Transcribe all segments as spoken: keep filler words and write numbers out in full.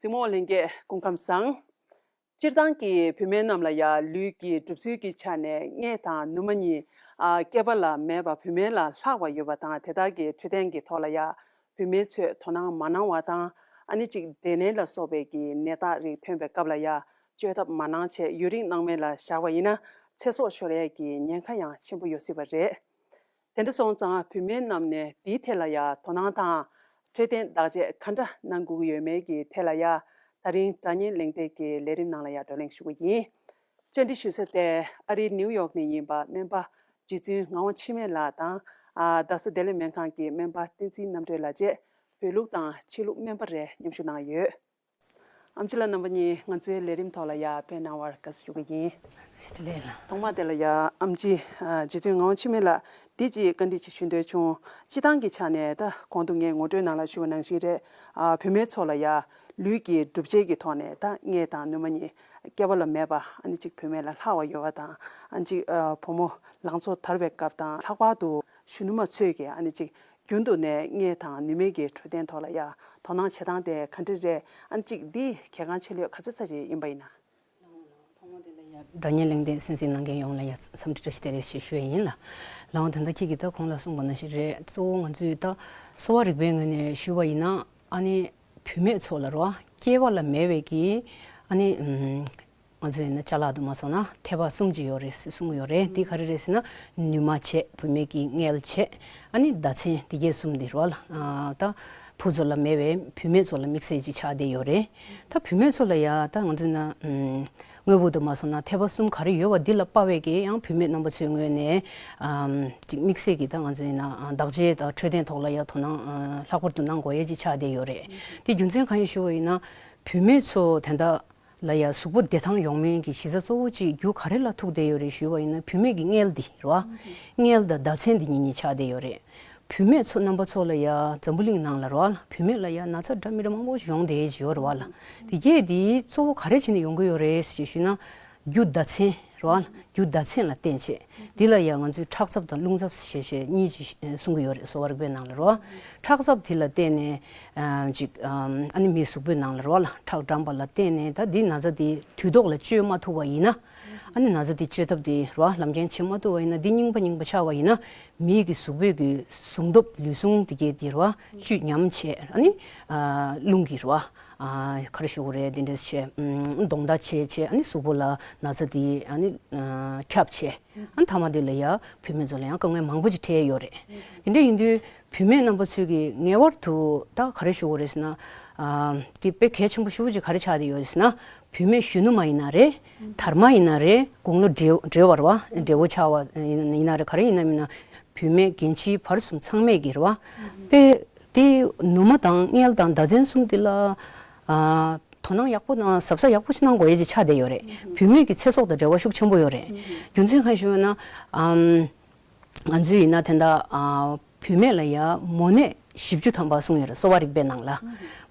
གཟིགས་མོ་བ་ལྷན་རྒྱས་སྐུ་ཁམས་བཟང་། སྤྱིར་བཏང་གི་བུད་མེད་རྣམས་ལ་ཡང་ལུས་ཀྱི་གྲུབ་ཚུལ་གྱི་ཆ་ནས་མངལ་དང་ནུ་མ་གཉིས་ཨ་སྐྱེས་པ་ལ་མེད་པ་བུད་མེད་ལ་ལྷག་པ་ཡོད་པ་དང་། དེ་དག་གི་འཕྲོད་བསྟེན་གྱི་ཐོག་ལ་ཡང་བུད་མེད་ཚོས་དོ་སྣང་མ་གནང་བ་དང་། ཨ་ནི་གཅིག་འབྲས་ནད་ལ་སོགས་པའི་གི་ནད་རྟགས་རིགས་ཐོན་པའི་སྐབས་ལ་ཡང་བཅོས་ཐབས་མ་གནང་བྱས་ཡུན་རིང་སྣང་མེད་ལ་བཞག་པ་ཡིན་ན་ཚེ་སྲོག་ཤོར་ཡས་ཀྱི་ཉེན་ཁ་ཡང་ཆེན་པོ་ཡོད་སྲིད་པ་རེད། དེ་འདྲ་སོང་ཙང་བུད་མེད་རྣམས་ནས་འདིའི་ཐད་ལ་ཡང་དོ་སྣང་དང་འཕྲོད་བསྟེན་བདག་གཅེས་ག་འདྲ་གནང་དགོས་ཀྱི་ཡོད་མེད་ཀྱི་ཐད་ལ་ཡང་ད་རིང་དགྲ་གཉེན་གླེང་སྟེགས་ཀྱི་ལས་རིམ་ནང་ལ་ཡང་བགྲོ་གླེང་ཞུ་གི་ཡིན། བཅར་འདྲི་ཞུ་ས་དེ་ཨ་རིའི་ནིའུ་ཡོག་ནས་ཡིན་པ་སྨན་པ་རྗེ་བཙུན་ངག་དབང་འཆི་མེད་ལགས་དང་། ཨ་རྡ་ས་བདེ་ལེགས་སྨན་ཁང་གི་སྨན་པ་བསྟན་འཛིན་རྣམ་གྲོལ་ལགས་བཅས་བོད་ལུགས་དང་ཕྱི་ལུགས་སྨན་པ་རེ་མཉམ་ཞུགས་གནང་ཡོད། ཨེམ་ཆི་ལགས་རྣམ་པ་གཉིས་ང་ཚོའི་ལས་རིམ་ཐོག་ལ་ཡར་ཕེབས་གནང་བར་དགའ་བསུ་ཞུ་གི་ཡིན། ཐོག་མ་དེ་ལ་ཡར་ཨེམ་ཆི་རྗེ་བཙུན་ངག་དབང་འཆི་མེད་ལགས་འདི་ཅིག་བཀའ་འདྲི་ཅིག་ཞུ་འདོད་བྱུང་། སྤྱིར་བཏང་གི་ཆ་ནས་ད་གོང་དུ་ངས་ངོ་སྤྲོད་ནང་ལ་ཞུས་པ་ནང་བཞིན་རེད། ཨ་བུད་མེད་ཚོ་ལ་ཡར་ལུས་ཀྱི་གྲུབ་ཆའི་གི་ཐོག་ནས་ད་མངལ་དང་ནུ་མ་གཉིས་སྐྱེ་བ་ལ་མེད་པ་ཨ་ནི་ཅིག་བུད་མེད་ལ་ལྷག་པ་ཡོད་པ་དང་། ཨ་ནི་ཅིག་ཨ་བུ་མོ་ལང་ཚོ་དར་བའི་སྐབས་དང་ལྷག་པར་དུ་གཞོན་ནུ་མ་ཚོས་ཀྱི་ཨ་ནི་ཅིག་རྒྱུན་དུ་ནས་མངལ་དང་ནུ་མའི་གི་འཕྲོད་བསྟེན་ཐོག་ལ་ཡ་དོ་སྣང་བྱེད་སྟངས་དེ་ག་འདྲ་རེད། ཨ་ནི་ཅིག་འདི་གལ་འགངས་ཆེ་ལོས་ག་ཚོད་ཙམ་ཅིག་ཡིན་པ་ཡིན་ན། དགྲ་གཉེན་གླེང་སྟེགས་གསན་གཟིགས་གནང་མཁན་ཡོངས་ལ་ཡ་འཚམས་འདྲི་བཀྲ་ཤིས་བདེ་ལེགས་ཞེས་ཞུ་ཡས་ཡིན་ལ། ལགས་འོང་། ད་ལྟ་ཁྱེད་ཀྱིས་ད་གོང་ལ་གསུངས་པ་ནང་བཞིན་རེད། གཙོ་བོ་ང་ཚོས་ད་གསོ་བ་རིག་པའི་ངོས་ནས་ཞུས་པ་ཡིན་ན་ཨ་ནི་བུད་མེད་ཚོ་ལ་རོ། སྐྱེ་བ་ལ་མེད་པའི་གི་ཨ་ནི་ཨམ། ང་ཚོ་ཡིན་ན་ཅ་ལག་དུ་མ་སོང་ན་ཐེ་བ་གསུམ་ཅིག་ཡོད་རེད་གསུང་གི་ཡོད་རེད། འདི་ག་རེ་རེད་ཟེར་ན་ནུ་མ་བྱས། བུད་མེད་ཀྱི་མངལ་བྱས། ཨ་ནི་ཟླ་མཚན། འདི་གས་གསུམ་འདི་རོ་ལ། ཨ་ད་བུ་ཚོ་ལ་མེད་པའི་བུད་མེད་ཚོ་ལ་དམིགས་བསལ་ཅིག་ཆགས་བསྡད་ཡོད་རེད། ད་བུད་མེད་ཚོ་ལ་ཡ་ད་ང་ཚོ་ན་ཨམ་དངོས་པོ་དུ་མ་སོང་ན་ཐེ་བ་གསུམ་ག་རེ་ཡོད་པ་འདི་ལ་དཔག་པའི་གི་ཡང་བུད་མེད་རྣམ་པ་ཚོའི་ངོས་ནས་ཨམ་ཅིག་དམིགས་བསལ་གྱི་ད་ང་ཚོ་ཡིན་ན་ཨ་བདག་གཅེས་དང་འཕྲོད་བསྟེན་ཐོག་ལ་ཡ་དོ་སྣང་ཨ་ལྷག་པར་དུ་གནང་དགོས་ཡས་ཅིག་ཆགས་བསྡད་ཡོད་རེད། དེ་རྒྱུ་མཚན་གང་ཡིན་ཞུ་བ་ཡིན་ན་བུད་མེད་ཚོ་དེ་འདྲ་ལ་ཡ་གཟུགས་པོ་བདེ་ཐང་ཡོང་མིན་གྱི་གཞི་རྩ་གཙོ་བོ་གཅིག་རྒྱུ་ག་རེ་ལ་ཐུག་བསྡད་ཡོད་རེད་ཞུས་པ་ཡིན་ན་བུད་མེད་ཀྱི་མངལ་འདི་རེད་བ། མངལ་དང་ཟླ་མཚན་འདི་གཉིས་གཉིས་ཆགས་བསྡད་ཡོད་རེད། བུད་མེད་ཚོ་རྣམ་པ་ཚོ་ལ་ཡ་འཛམ་བུ་གླིང་ནང་ལ་རེད་བ། བུད་མེད་ལ་ཡ་ན་ཚ་འདྲ་མི་འདྲ་མང་པོ་ཞིག་ཡོང་བསྡད་ཀྱི་ཡོད་རེད་བ་ལ། དེ་གས་འདི་གཙོ་བོ་ག་རེ་བྱས་ནས་ཡོང་གི་ཡོད་རེད་ཞེས་ཞུས་ན་རྒྱུ་ཟླ་མཚན་རེད་བ་ལ། རྒྱུ་ཟླ་མཚན་ལ་བརྟེན་བྱས། འདི་ལ་ཡང་ང་ཚོས་ཁྲག་ཚབ་དང་རླུང་ཚབ་ཞེས་བྱས་གཉིས་ཅིག་གསུང་གི་ཡོད་རེད་གསོ་བ་རིག་པའི་ནང་ལ་རོ། ཁྲག་ཚབ་འདི་ལ་བརྟེན་ནས་ཨ་ཅིག་ཨ་ནི་མིའི་གཟུགས་པོའི་ནང་ལ་རོ་ལ་ཁྲག་འགྲངས་པ་ལ་བརྟེན་ནས་ད་འདི་ན་ཚ་འདི་དུས་ཐོག་ལ་བཅོས་མ་ཐུབ་པ་ཡིན་ན། ཨ་ནི་ན་ཚ་འདི་བཅོས་ཐབས་འདི་རོ་ལམ་རྐྱེན་བྱེད་མ་ཐུབ་པ་ཡིན་ན་འདི་རྙིང་པ་རྙིང་པ་ཆགས་པ་ཡིན་ན་མིའི་གི་གཟུགས་པོའི་གི་ཟུངས་སྟོབས་ལུས་ཟུངས་འདི་གས་འདི་རོ་བཅུད་ཉམས་བྱས། ཨ་ནི་ཨ་རླུང་གི་རོ། ཨ་ག་རེ་ཞུ་དགོས་རེད། འདི་འདྲ་བྱས། ཨམ་གདོང་མདའ་བྱས་བྱས་ཨ་ནི་གཟུགས་པོ་ལ་ན་ཚ་འདི་ཨ་ནི་ཨ་ཁྱབ་བྱས། ཨ་ནི་མཐའ་མ་འདི་ལ་ཡ་བུད་མེད་ཚོ་ལ་ཡང་དཀའ་ངལ་མང་པོ་ཅིག་འཕྲད་ཡོད་རེད། འདི་འདྲ་ཡིན་དུས་བུད་མེད་རྣམ་པ་ཚོས་ཀྱི་ངེས་པར་དུ་ད་ག་རེ་ཞུ་དགོས་རེད་ཟེར་ན། ཨ་འདི་དཔེ་གལ་ཆེན་པོ་ཞེ་པོ་ཅིག་ག་རེ་ཆགས་བསྡད་ཡོད་རེད་ཟེར་ན། བུད་མེད་གཞོན་ནུ་མ་ཡིན་ན་རེད། དར་མ་ཡིན་ན་རེད། དགུང་ལོ་བགྲེས་བགྲེས་པ་རེད་བ། བགྲེས་པོ་ཆགས་པ་ཡིན་ན་རེད། ག་རེ་ཡིན་ན་མིན་ན་བུད་མེད་རྒན་བྱིས་བར་གསུམ་ཚང་མས་ཀྱི་རེད་བ། དཔེ་དེ་ནུ་མ་དང་མངལ་དང་ཟླ་མཚན་གསུམ་དེ་ལ་ཨ་དོ་སྣང་ཡག་པོ་དང་གཟབ་གཟབ་ཡག་པོ་ཞིག་གནང་དགོས་ཡས་ཅིག་ཆགས་བསྡད་ཡོད་རེད། བུད་མེད་ཀྱི་ཚེ་སྲོག་དང་འབྲེལ་བ་ཤུགས་ཆེན་པོ་ཡོད་རེད། རྒྱུ་མཚན་གང་ཞུ་ན་ཨམ་ང་ཚོས་ཡིན་ན་དེ་འདྲ་ཨ་བུད་མེད་ལ་ཡ་མོ་ནད་བཞི་བཅུ་ཐམ་པ་གསུངས་ཡོད་རེད་གསོ་བ་རིག་པའི་ནང་ལ།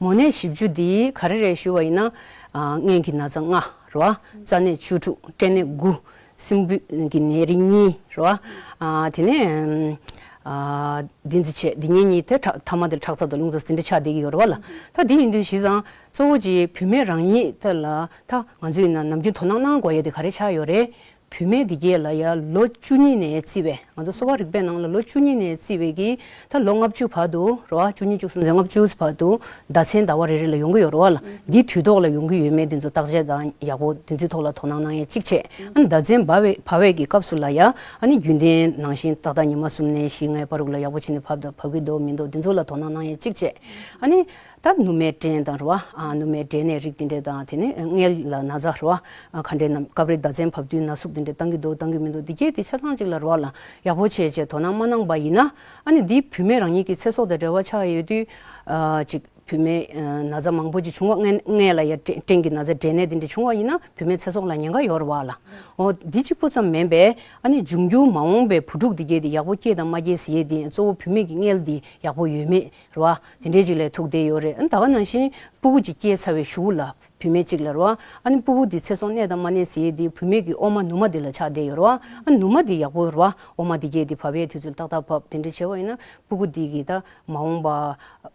མོ་ནད་བཞི་བཅུ་འདི་ག་རེ་རེད་ཞུ་བ་ཡིན་ན། ཨ་སྔན་གྱི་ན་ཚ་ལྔ་རེད་བ། རྩ་ནད་བཅུ་དྲུག་སྐྲན་ནད་དགུ། སྲིན་འབུ་གི་ནད་རིགས་གཉིས་རེད་བ། ཨ་དེ་ནས་ཨ་འདི་འདི་བྱས་འདི་གཉིས་གཉིས་དེ་ཁྲག་མཐའ་མ་དེ་ཁྲག་ཚབ་དང་རླུང་ཚབ་དེ་འདྲ་ཆགས་བསྡད་ཀྱི་ཡོད་རེད་བ་ལ། ད་འདི་ཡིན་དུས་བྱས་ཙང་གཙོ་བོ་གཅིག་བུད་མེད་རང་ཉིད་དེ་ལ་ད་ང་ཚོ་ཡིན་ན་ནམ་རྒྱུན་དོ་སྣང་གནང་དགོས་ཡས་དེ་ག་རེ་ཆགས་ཡོད་རེད། བུད་མེད་འདི་གས་ལ་ཡ་ལོ་བཅུ་གཉིས་ནས་བརྩིས་པའི་ང་ཚོ་གསོ་བ་རིག་པའི་ནང་ལ་ལོ་བཅུ་གཉིས་ནས་བརྩིས་པའི་གི་ད་ལོ་ལྔ་བཅུ་བར་དུ་རེད་བ། བཅུ་གཉིས་བཅུ་གསུམ་ལྔ་བཅུ་བར་དུ་ཟླ་མཚན་ཟླ་བ་རེ་རེ་ལ་ཡོང་གི་ཡོད་རེད་བ་ལ། འདི་དུས་ཐོག་ལ་ཡོང་གི་ཡོད་མེད་འདི་ཚོ་བརྟག་དཔྱད་དང་ཡག་པོ་འདི་ཚོའི་ཐོག་ལ་དོ་སྣང་གནང་ཡས་གཅིག་བྱས། ཨ་ནི་ཟླ་མཚན་བབས་པའི་བབས་པའི་གི་སྐབས་སུ་ལ་ཡ་ཨ་ནི་རྒྱུན་ལྡན་ནང་བཞིན་ཏག་ཏག་ཉི་མ་གསུམ་ནས་བཞི་ལྔའི་བར་དུ་ལ་ཡག་པོ་བྱས་ནས་བབས་དང་བབས་ཀྱི་འདུག་མི་འདུག་འདི་ཚོ་ལ་དོ་སྣང་གནང་ཡས་གཅིག་བྱས། ཨ་ནི། ད་ནུ་མའི་སྐྲན་དང་རེད་བ། ཨ་ནུ་མའི་འབྲས་ནད་རིགས་འདི་འདྲས་དང་དེ་ནས་མངལ་ལ་ན་ཚ་རེད་བ། ཨ་ག་འདྲས་ན་སྐབས་རེ་ཟླ་མཚན་བབས་དུས་ན་ཟུག་འདི་འདྲས་བཏང་གི་འདུག་བཏང་གི་མི་འདུག་འདི་གས་དེ་ཆ་ཚང་གཅིག་ལ་རེད་བ་ལ་ཡག་པོ་བྱས་བྱས་དོ་སྣང་མ་གནང་པ་ཡིན་ན། ཨ་ནི་འདི་བུད་མེད་རང་ཉིད་ཀྱི་ཚེ་སྲོག་དང་འབྲེལ་བ་ཆགས་ཡོད་དུས། ཨ་ཅིག་བུད་མེད་ཨ་ན་ཚ་མང་པོ་ཅིག་བྱུང་བ་མངལ་མངལ་ལ་ཡ་སྐྲན་སྐྲན་གྱི་ན་ཚ་འབྲས་ནད་འདི་འདྲས་བྱུང་བ་ཡིན་ན་བུད་མེད་ཚེ་སྲོག་ལ་ཉེན་ཁ་ཡོད་རེད་བ་ལ། འོ་འདི་གཅིག་པུ་ཙམ་མིན་པས་ཨ་ནི་འབྱུང་འགྱུར་མ་འོངས་པའི་བུ་ཕྲུག་འདི་གས་དེ་ཡག་པོ་སྐྱེ་དང་མ་སྐྱེ་ཟེར་ཡས་དེ་གཙོ་བོ་བུད་མེད་ཀྱི་མངལ་འདི་ཡག་པོ་ཡོད་མེད། རེད་བ། དེ་འདྲའི་ཅིག་ལ་ཐུག་བསྡད་ཡོད་རེད། ཨ་ནི་ད་ག་ནང་བཞིན་ སྤུ་གུ་ཅིག་སྐྱེས་ཚར་བའི་གཞུག་ལ་བུད་མེད་ཅིག་ལ་རེད་བ། ཨ་ནི་སྤུ་གུ་འདི་ཚེ་སྲོག་གནས་དང་མ་གནས་ཟེར་ཡས་འདི་བུད་མེད་ཀྱི་ཨོ་མ་ནུ་མ་འདི་ལ་ཆགས་བསྡད་ཡོད་རེད་བ། ཨ་ནི་ནུ་མ་འདི་ཡག་པོ་རེད་བ། ཨོ་མ་འདི་གས་འདི་བབས་ཡས་དུས་ཚོད་ཏག་ཏག་བབས། དེ་འདྲ་བྱས་པ་ཡིན་ན་སྤུ་གུ་འདི་གི་ད་མ་འོངས་པ་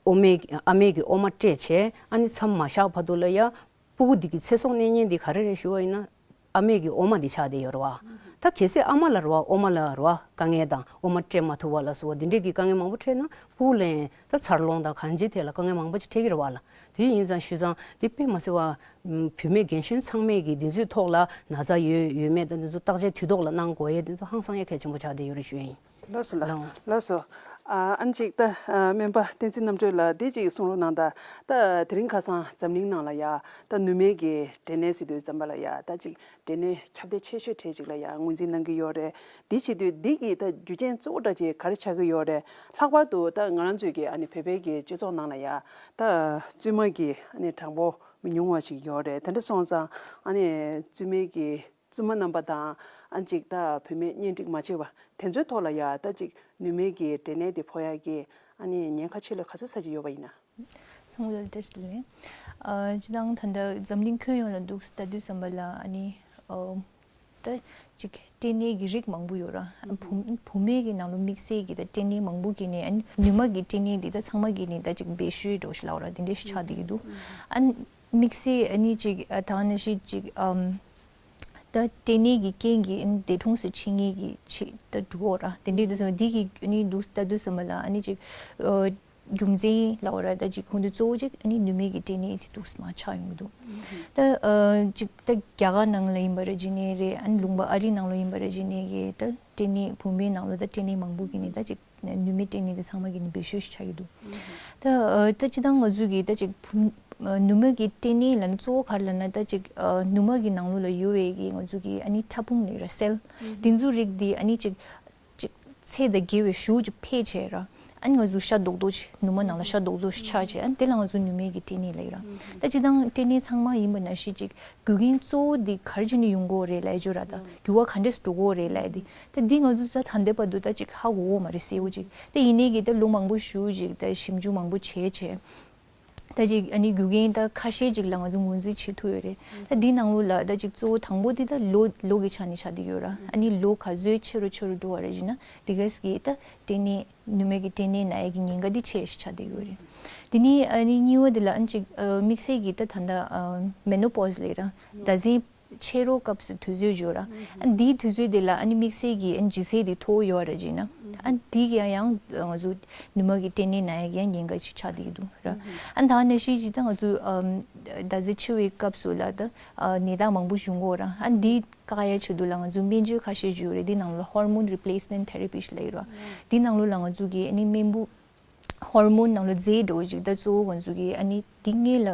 ཨོ་མའི་ཨ་མའི་གི་ཨོ་མ་སྤྲད་བྱས། ཨ་ནི་མཚམས་མ་བཞག་བར་དུ་ལ་ཡ་སྤུ་གུ་འདི་གི་ཚེ་སྲོག་གནས་ཉེན་འདི་ག་རེ་རེད་ཞུ་བ་ཡིན་ན། ཨ་མས་ཀྱི་ཨོ་མ་འདི་ཆགས་བསྡད་ཡོད་རེད་བ། ད་གལ་སྲིད་ཨ་མ་ལ་རེད་བ། ཨོ་མ་ལ་རེད་བ། དཀའ་ངལ་དང་ཨོ་མ་སྤྲད་མ་ཐུབ་པ་ལ་སོགས་པ་འདི་འདྲས་ཀྱི་དཀའ་ངལ་མང་པོ་འཕྲད་ན་སྤུ་གུ་ལ་ཡང་ད་འཚར་ལོངས་དང་གང་ཅི་ཐད་ལ་དཀའ་ངལ་མང་པོ་ཅིག་འཕྲད་ཀྱི་རེད་བ་ལ། དེ་ཡིན་ཙང་ཞུས་ཙང་འདི་དཔེ་མ་སྲིད་པ། བུད་མེད་རྒན་གཞོན་ཚང་མས་ཀྱི་འདི་ཚོའི་ཐོག་ལ་ན་ཚ་ཡོད་ཡོད་མེད་དང་འདི་ཚོ་བརྟག་དཔྱད་དུས་ཐོག་ལ་གནང་དགོས་ཡས་འདི་ཚོ་ཧང་སང་ཡས་གལ་ཆེན་པོ་ཆགས་བསྡད་ཡོད་རེད་ཞུ་ཡིན། ལགས་སོ་ལགས། ལགས། ལགས་སོ། ཨ་ཨ་ནི་ཅིག་ད་ཨ་སྨན་པ་བསྟན་འཛིན་རྣམ་གྲོལ་ལགས་འདི་ཅིག་གསུང་རོགས་གནང་ད། ད་དེ་རིང་ཁ་སང་འཛམ་གླིང་ནང་ལ་ཡ་ད་ནུ་མའི་གི་འབྲས་ནད་ཟེར་དུས་ཙམ་པ་ལ་ཡ་ད་ཅིག་འབྲས་ནད་ཁྱབ་གདལ་ཆེ་ཤོས་གྲས་ཅིག་ལ་ཡ་ངོས་འཛིན་གནང་གི་ཡོད་རེད། འདི་བྱེད་དུས་འདི་གི་ད་རྒྱུ་རྐྱེན་གཙོ་བོ་འདྲ་ཅིག་ག་རེ་ཆགས་ཀྱི་ཡོད་རེད། ལྷག་པར་དུ་ད་ང་རང་ཚོའི་གི་ཨ་ནི་བོད་པའི་གི་སྤྱི་ཚོགས་ནང་ལ་ཡ་ད་བཙུན་མ་གི་ཨ་ནི་གྲངས་འབོར་མི་ཉུང་བ་ཞིག་ཡོད་རེད། དེ་འདྲ་སོང་ཙང་ཨ་ནི་བཙུན་མའི་གི་བཙུན་མ་རྣམ་པ་དང་ཨ་ཅིག་ད་བུད་མེད་གཉེན་སྒྲིག་མ་བྱས་པ་དེ་ཚོའི་ཐོག་ལ་ཡ་ད་ཅིག་ནུ་མའི་གི་འབྲས་ནད་དེ་ཕོག་ཡ་གི་ཨ་ནི་ཉེན་ཁ་ཆེ་ལོས་ག་ཚོད་ས་ཅིག་ཡོད་པ་ཡིན་ན། ཚང་མ་ལ་བཀྲ་ཤིས་བདེ་ལེགས། ཨ་སྤྱི་བཏང་ད་ལྟ་འཛམ་གླིང་ཁྱོན་ཡོངས་ལ་འདུག་ལྟ་དུས་ཙམ་པ་ལ་ཨ་ནི་ཨ་ད་ཅིག་འབྲས་ནད་ཀྱི་རིགས་མང་པོ་ཡོད་ར། ཨ་བུ་བུད་མེད་ཀྱི་ནང་ལོ་དམིགས་བསལ་གྱི་ད་འབྲས་ནད་མང་པོ་གི་ནས་ཨ་ནི་ནུ་མ་གི་འབྲས་ནད་འདི་ད་ཚང་མ་གི་ནི་ད་ཅིག་སྦས་ཤོས་འགྲོ་ཞིག་ལབ་ར་དེ་འདྲ་ཞིག་ཆགས་བསྡད་ཀྱི་འདུག་ཨ་ནི་དམིགས་བསལ་ཨ་ནི་ཅིག་ཨ་ད་ནི་ཞིག་ཅིག་ཨམ། ད་འབྲས་ནད་ཀྱི་རྐྱེན་གྱིས་ཨ་ནི་འདས་གྲོངས་སུ་ཕྱིན་མཁན་གྱི་ཆེད་ད་འགྲོ་གི་ཡོད་ར། དེ་འདྲའི་དུས་ཙམ་འདི་གི་ཨ་ནི་འདུག་ལྟ་དུས་ཙམ་པ་ལ་ཨ་ནི་ཅིག་ཨ་རྒྱུ་མཚན་ལབ་ར་ད་ཅིག་ཁོང་ཚོ་གཙོ་བོ་ཅིག་ཨ་ནི་ནུ་མའི་གི་འབྲས་ནད་དེ་འདུག་མར་ཆགས་ཡོང་གི་འདུག་ད་ཨ་ཅིག་ད་རྒྱ་གར་ནང་ལ་ཡིན་པ་ར་ཇི་ནས་རེད། ཨ་ནི་ལུང་པ་ཨ་རི་ནང་ལ་ཡིན་པ་ར་ཇི་ནས་གི་ད་འབྲས་ནད་བུད་མེད་ནང་ལོ་ད་འབྲས་ནད་མང་པོ་གི་ནི་ད་ཅིག་ནུ་མའི་འབྲས་ནད་དེ་ཚང་མ་གི་ནི་སྦས་ཤོས་ཤིག་ཆགས་ཀྱི་འདུག་ད་ཨ་ད་སྤྱི་བཏང་ང་ཚོ་གི་ད་ཅིག་བུ་ཨ་ནུ་མ་གི་འབྲས་ནད་ལབ་ན་གཙོ་བོ་ག་རེ་ལབ་ན་ད་ཅིག་ཨ་ནུ་མ་གི་ནང་ལོ་ལ་ཡོད་པའི་གི་ང་ཚོ་གི་ཨ་ནི་ཕྲ་ཕུང་ལབ་ར་སེལ་དེ་ཚོའི་རིགས་དེ་ཨ་ནི་ཅིག་ཅིག་ཚད་དང་བརྒལ་བའི་ཞེ་པོ་ཅིག་འཕེལ་བྱས་ར། ཨ་ནི་ང་ཚོ་ཤ་རྡོག་རྡོག་ཅིག་ནུ་མ་ནང་ལ་ཤ་རྡོག་རྡོག་ཅིག་ཆགས་བྱས་ཨ་ནི་དེ་ལ་ང་ཚོ་ནུ་མའི་གི་འབྲས་ནད་ལབ་ཀྱི་ར། ད་སྤྱི་བཏང་འབྲས་ནད་ཚང་མ་ཡིན་པ་ནང་བཞིན་ཅིག་རྒྱུ་རྐྱེན་གཙོ་བོ་འདི་ག་རེ་བྱས་ནས་ཡོང་གི་ཡོད་རེད་ལབ་ཡ་ཅིག་ཡོད་ར། ད་འགྱུར་བ་ག་འདྲས་སུ་འགྲོ་གི་ཡོད་རེད་ལབ་ཡ་དེ། ད་འདི་ང་ཚོ་ད་ད་ལྟའི་བར་དུ་ད་ཅིག་ཧ་གོ་གི་མ་རེད་གསལ་པོ་ཅིག་ད་ཡིན་ནའི་གི་ད་ལོ་མང་པོ་ཞིག་ཅིག་ད་ཞིབ་འཇུག་མང་པོ་བྱས་བྱས། ད་ཅིག་ཨ་ནི་རྒྱུ་རྐྱེན་ད་ཁ་ཤས་ཅིག་ལ་ང་ཚོ་ངོས་འཛིན་བྱེད་ཐུབ་ཡོད་རེད། ད་འདི་ནང་ལོགས་ལ་ད་ཅིག་གཙོ་བོ་དང་པོ་འདི་ད་ལོ་ལོ་གི་ཆ་ནས་ཆགས་བསྡད་ཡོད་ར། ཨ་ནི་ལོ་ག་ཚོད་ཆེ་རུ་ཆེ་རུ་འགྲོ་བ་རེད་ཅེ་ན་འདི་ག་ཟེ་གི་ད་འབྲས་ནད་ནུ་མའི་གི་འབྲས་ནད་ན་ཡ་གི་ཉེན་ཁ་འདི་ཆེ་ཞིག་ཆགས་བསྡད་ཡོད་རེད། དེ་ནས་ཨ་ནི་གཉིས་པ་འདི་ལ་ཨ་ནི་ཅིག་ཨ་དམིགས་བསལ་གྱི་ད་ད་ལྟ་ཨ་མེ་ནོ་པོ་སི་ལབ་ར་ཟླ་ཟན་ཆད་རོགས་སྐབས་སུ་དུས་ཚོད་འབྱོར་ར། ཨ་འདིའི་དུས་ཚོད་དེ་ལ་ཨ་ནི་དམིགས་བསལ་གྱི་ཨ་ནི་ལྗིད་ཚད་དེ་མཐོ་བོ་ཡོད་ར་ཅེ་ན། ཨ་འདི་གི་ཡང་ཡང་ང་ཚོ་ནུ་མ་གི་འབྲས་ནད་ན་ཡ་གི་ཡང་ཉེན་ཁ་ཞིག་ཆགས་བསྡད་ཀྱི་འདུག་ར། ཨ་ད་ནང་བཞིན་ཅིག་ད་ང་ཚོ་ཨམ་ཟླ་ཟན་ཆད་པའི་སྐབས་སུ་ལ་ད་ཨ་ནད་རྟགས་མང་པོ་བྱུང་གི་ཡོད་ར། ཨ་འདི་བཀག་ཡ་ཆེད་དུ་ལ་ང་ཚོ་སྨན་བཅོས་ཁ་ཤས་ཅིག་ཡོད་རེད། འདི་ནང་ལ་ཧོར་མོན་རི་པི་ལེ་སི་མེན་ཊི་ཐེ་ར་པི་ཞིག་ལབ་ཡོད་ར། འདི་ནང་ལོགས་ལ་ང་ཚོ་གི་ཨ་ནི་སྨན་བུ་ཧོར་མོན་ནང་ལ་རྫས་འདྲ་བོ་ཅིག་ད་གཙོ་བོ་ང་ཚོ་གི་ཨ་ནི་འདི་སྔོན་ལ་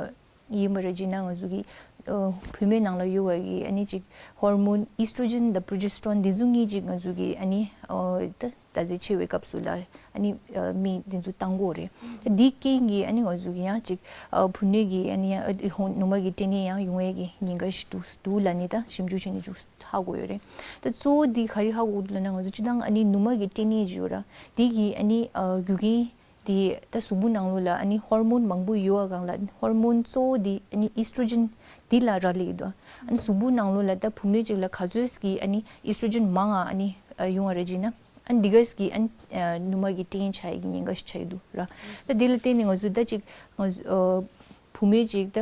ཡིན་པ་རེད་ཅེ་ན་ང་ཚོ་གི་ཨ་བུད་མེད་ནང་ལ་ཡོད་པ་གི་ཨ་ནི་ཅིག་ཧོར་མོན་ཨི་སི་ཊྲོ་ཇེན་དང་པྲོ་ཇེ་སི་ཊོན་འདི་ཚོ་གཉིས་ཅིག་ང་ཚོ་གི་ཨ་ནི་ཨ་ད་ཟན་ཆད་པའི་སྐབས་སུ་ལ་ཨ་ནི་ཨ་མི་འདི་ཚོ་བཏང་གི་ཡོད་རེད། ད་འདི་རྐྱེན་གྱིས་ཨ་ནི་ང་ཚོ་གི་ཡང་ཅིག་ཨ་བུད་མེད་ཀྱི་ཨ་ནི་ཡང་ཨ་ནུ་མ་གི་འབྲས་ནད་ཡང་ཡོང་ཡས་ཀྱི་ཉེན་ཁ་ཞིག་འདུག་འདུག་ལབ་ནས་ད་ཞིབ་འཇུག་བྱས་ནས་ཅིག་ཧ་གོ་ཡོད་རེད། ད་གཙོ་བོ་འདི་ག་རེ་ཧ་གོ་འདུག་ལབ་ན་ང་ཚོ་སྤྱིར་བཏང་ཨ་ནི་ནུ་མ་གི་འབྲས་ནད་ཅིག་ཡོད་ར། འདི་གི་ཨ་ནི་ཨ་རྒྱུ་རྐྱེན་འདི་ད་གཟུགས་པོ་ནང་ལོགས་ལ་ཨ་ནི་ཧོར་མོན་མང་པོ་ཡོད་པ་སྒང་ལ་ཧོར་མོན་གཙོ་བོ་འདི་ཨ་ནི་ཨི་སི་ཊྲོ་ཇེན་འདི་ལ་རག་ལས་ཀྱི་འདུག་ཨ་ནི་གཟུགས་པོ་ནང་ལོགས་ལ་ད་བུད་མེད་ཅིག་ལ་ག་ཚོད་ཀྱི་ཨ་ནི་ཨི་སི་ཊྲོ་ཇེན་མང་ང་ཨ་ནི་ཨ་ཡོང་བ་རེད་ཅེ་ན། ཨ་ནི་འདི་ག་ཟེ་གི་ཨ་ནི་ཨ་ནུ་མ་གི་འབྲས་ནད་ཆགས་ཡས་ཀྱི་ཉེན་ཁ་ཞིག་ཆགས་ཀྱི་འདུག་ར། ད་འདི་ལ་བརྟེན་ནས་ང་ཚོ་ད་ཅིག་ང་ཚོ་ཨ་བུད་མེད་ཅིག་ད་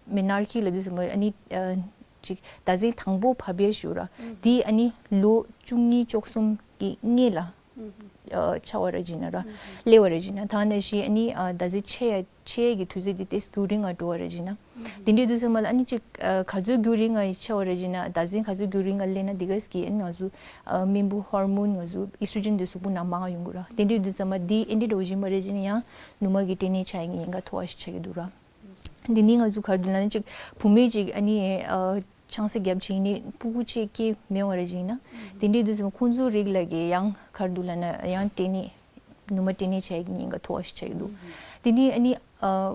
མེ་ནར་ཀི་ལབ་དུས་ཙམ་པ་ཨ་ནི་ཨ་ཅིག་ཟླ་ཟན་དང་པོ་བབས་ཡས་ཞུ་ར། འདི་ཨ་ནི་ལོ་བཅུ་གཉིས་བཅུ་གསུམ་གི་སྔོན་ལ་ཨ་ཆགས་པ་རེད་ཅེ་ན་ར། སླེབས་པ་རེད་ཅེ་ན། ད་ནང་བཞིན་ཨ་ནི་ཨ་ཟླ་ཟན་ཆད་ཡས་ཆད་ཡས་ཀྱི་དུས་ཚོད་འདི་ཏོག་ཙམ་རྒྱུན་རིང་ང་འགྲོ་བ་རེད་ཅེ་ན། དེ་འདྲའི་དུས་ཙམ་པ་ལ་ཨ་ནི་ཅིག་ཨ་ག་ཚོད་རྒྱུན་རིང་ང་ཆགས་པ་རེད་ཅེ་ན་ཟླ་ཟན་ག་ཚོད་རྒྱུན་རིང་ང་སླེབས་ན་འདི་ག་ཟེ་གི་ཨ་ནི་ང་ཚོ་ཨ་སྨན་བུ་ཧོར་མོན་ང་ཚོ་ཨི་སི་ཊྲོ་ཇེན་འདི་གཟུགས་པོ་ནང་མང་ང་ཡོང་གི་ར། དེ་འདྲའི་དུས་ཙམ་པ་འདི་ཨེ་འདྲའི་འགྲོ་བཞིན་པ་རེད་ཅེ་ན་ཡང་ནུ་མ་གི་འབྲས་ནད་ཆགས་ཡས་ཀྱི་ཉེན་ཁ་མཐོ་བ་ཞིག་ཆགས་ཀྱི་འདུག་ར། འདི་ནི་ང་ཚོ་ག་རེ་འདུག་ལབ་ན་ཅིག་བུད་མེད་ཅིག་ཨ་ནི་ཨ་ཆང་ས་བརྒྱབ་བྱས་ནས་སྤུ་གུ་གཅིག་སྐྱེས་མེད་པ་རེད་ཅེ་ན། དེ་འདྲའི་དུས་ཙམ་ཁོང་ཚོའི་རིགས་ལ་གི་ཡང་ག་རེ་འདུག་ལབ་ན་ཡང་འབྲས་ནད་ནུ་མ་འབྲས་ནད་ཆགས་ཡས་ཀྱི་ཉེན་ཁ་མཐོ་བ་ཞིག་ཆགས་ཀྱི་འདུག་དེ་ནི་ཨ་ནི་ཨ་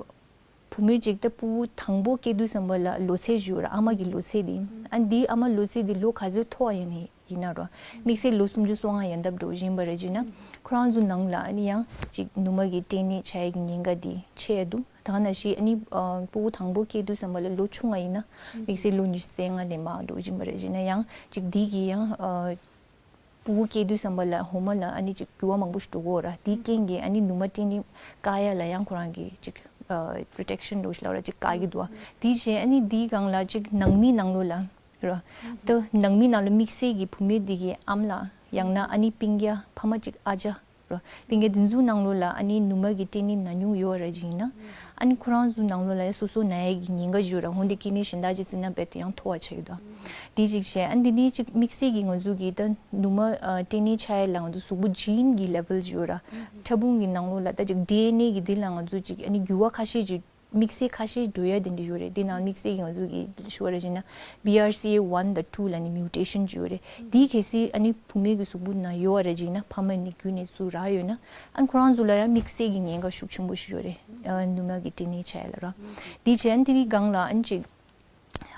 བུད་མེད་ཅིག་ད་སྤུ་གུ་དང་པོ་སྐྱེ་དུས་ཙམ་པ་ལ་ལོ་ཚད་ཞུ་ར། ཨ་མ་གི་ལོ་ཚད་དེ་ཨ་འདི་ཨ་མ་ལོ་ཚད་དེ་ལོ་ག་ཚོད་མཐོ་བ་ཡིན་ནའི་ ཡིན་ན་རོ། དམིགས་བསལ་ལོ་སུམ་ཅུ་སོ་ལྔ་ཡན་འདབ་འགྲོ་བཞིན་པ་རེད་ཅེ་ན། ཁོ་རང་ཚོ་ནང་ལ་ཨ་ནི་ཡང་ཅིག་ནུ་མ་གི་སྐྲན་ནད་ཆགས་ཡས་ཀྱི་ཉེན་ཁ་དེ་ཆེ་ཡ་འདུག་ད་ག་ནང་བཞིན་ཨ་ནི་ཨ་སྤུ་གུ་དང་པོ་སྐྱེས་དུས་ཙམ་པ་ལ་ལོ་ཆུང་བ་ཡིན་ན། དམིགས་བསལ་ལོ་ཉི་ཤུ་རྩ་ལྔ་ནས་མར་འགྲོ་བཞིན་པ་རེད་ཅེ་ན་ཡང་ཅིག་འདི་གི་ཡང་ཨ་སྤུ་གུ་སྐྱེས་དུས་ཙམ་པ་ལ་འོ་མ་ལ་ཨ་ནི་ཅིག་འགྱུར་བ་མང་པོ་ཞིག་འགྲོ་གི་ཡོད་ར། དེའི་རྐྱེན་གྱིས་ཨ་ནི་ནུ་མ་སྐྲན་ནད་བཀག་ཡ་ལ་ཡང་ཁོ་རང་གི་ཅིག་ཨ་པྲོ་ཊེག་ཤན་འདྲ་བོ་ཞིག་ལབ་ར་ཅིག་བཀག་གི་འདུག་བ། དེའི་རྗེས་ཨ་ནི་དེའི་སྒང་ལ་ཅིག་ནང་མི་ནང་ལོགས་ལ་ར། ད་ནང་མི་ནང་ལ་དམིགས་བསལ་གྱི་བུད་མེད་འདི་གི་ཨམ་ལགས་ཡང་ན་ཨ་ནི་སྤུན་ཀྱག་ཕ་མ་གཅིག་ཨ་ཅག་ར། སྤུན་ཀྱག་འདི་ཚོའི་ནང་ལོགས་ལ་ཨ་ནི་ནུ་མ་གི་སྐྲན་ནད་ན་མྱོང་ཡོད་ར་ཅིག་ཡིན་ན། ཨ་ནི་ཁོ་རང་ཚོའི་ནང་ལོགས་ལ་ཡང་སོ་སོ་ན་ཡས་ཀྱི་ཉེན་ཁ་ཞིག་ཡོད་ར། འོན་ཏེ་སྐྱེ་དམན་གཞན་དག་ཅིག་བརྩིས་ན་རྦད་དེ་ཡང་མཐོ་བ་ཆགས་ཀྱི་འདུག་དེ་གཅིག་བྱས། ཨ་ནི་འདི་ནི་གཅིག་དམིགས་བསལ་གྱི་ང་ཚོ་གི་ད་ནུ་མ་ཨ་སྐྲན་ནད་ཆགས་ཡས་ལ་ང་ཚོ་གཟུགས་པོ་ཇིན་གྱི་ལེ་ཝལ་ཞིག་ཡོད་ར། ཕྲ་ཕུང་གི་ནང་ལོགས་ལ་ད་ཅིག་ཌི་ཨེན་ཨེ་གི་འདི་ལ་ང་ཚོ་ཅིག་ཨ་ནི་འགྱུར་བ་ཁ་ཤས་ཅིག་དམིགས་བསལ་ཁ་ཤས་འགྲོ་ཡ་དེ་འདྲ་ཡོད་རེད། དེ་ནང་དམིགས་བསལ་གྱི་ང་ཚོ་གི་ཞུ་བ་རེད་ཅེ་ན། བི་ཨར་སི་ཨེ་ཝན་དང་ཊུ་ལབ་ནི་མིའུ་ཊེ་ཤན་ཅིག་ཡོད་རེད། དེ་གལ་སྲིད་ཨ་ནི་བུད་མེད་ཀྱི་གཟུགས་པོ་ནང་ཡོད་པ་རེད་ཅེ་ན། ཕ་མ་ནས་རྒྱུད་ནས་ཚུར་རག་ཡོད་ན། ཨ་ནི་ཁོ་རང་ཚོ་ལ་ཡང་དམིགས་བསལ་གྱི་ཉེན་ཁ་ཤུགས་ཆེན་པོ་ཞིག་ཡོད་རེད། ཨ་ནུ་མ་གི་སྐྲན་ནད་ཆགས་ཡ་ལ་ར། དེ་བྱས་ཨ་ནི་དེ་གི་སྒང་ལ་ཨ་ནི་ཅིག་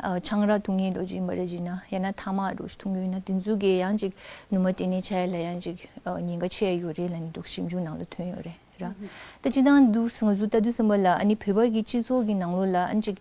ཨ་ཆང་རག་འཐུང་མཁན་འདྲ་ཅིག་ཡིན་པ་རེད་ཅེ་ན། ཡང་ན་ཐ་མག་འདྲ་ཞིག་འཐུང་གི་ཡོད་ན། དེ་ཚོ་གིས་ཡང་ཅིག་ནུ་མ་སྐྲན་ནད་ཆགས་ཡ་ལ་ཡང་ཅིག་ཨ་ཉེན་ཁ་ཆེ་ཡ་ཡོད་རེད་ལབ་ནི་འདུག་ཞིབ་འཇུག་ནང་ལ་ཐོན་ཡོད་རེད། ར། ད་སྤྱིར་བཏང་འདུག་ང་ཚོ་ལྟ་དུས་ཙམ་པ་ལ་ཨ་ནི་བོད་པ་གི་སྤྱི་ཚོགས་ཀྱི་ནང་ལོགས་ལ་ཨ་ནི་ཅིག་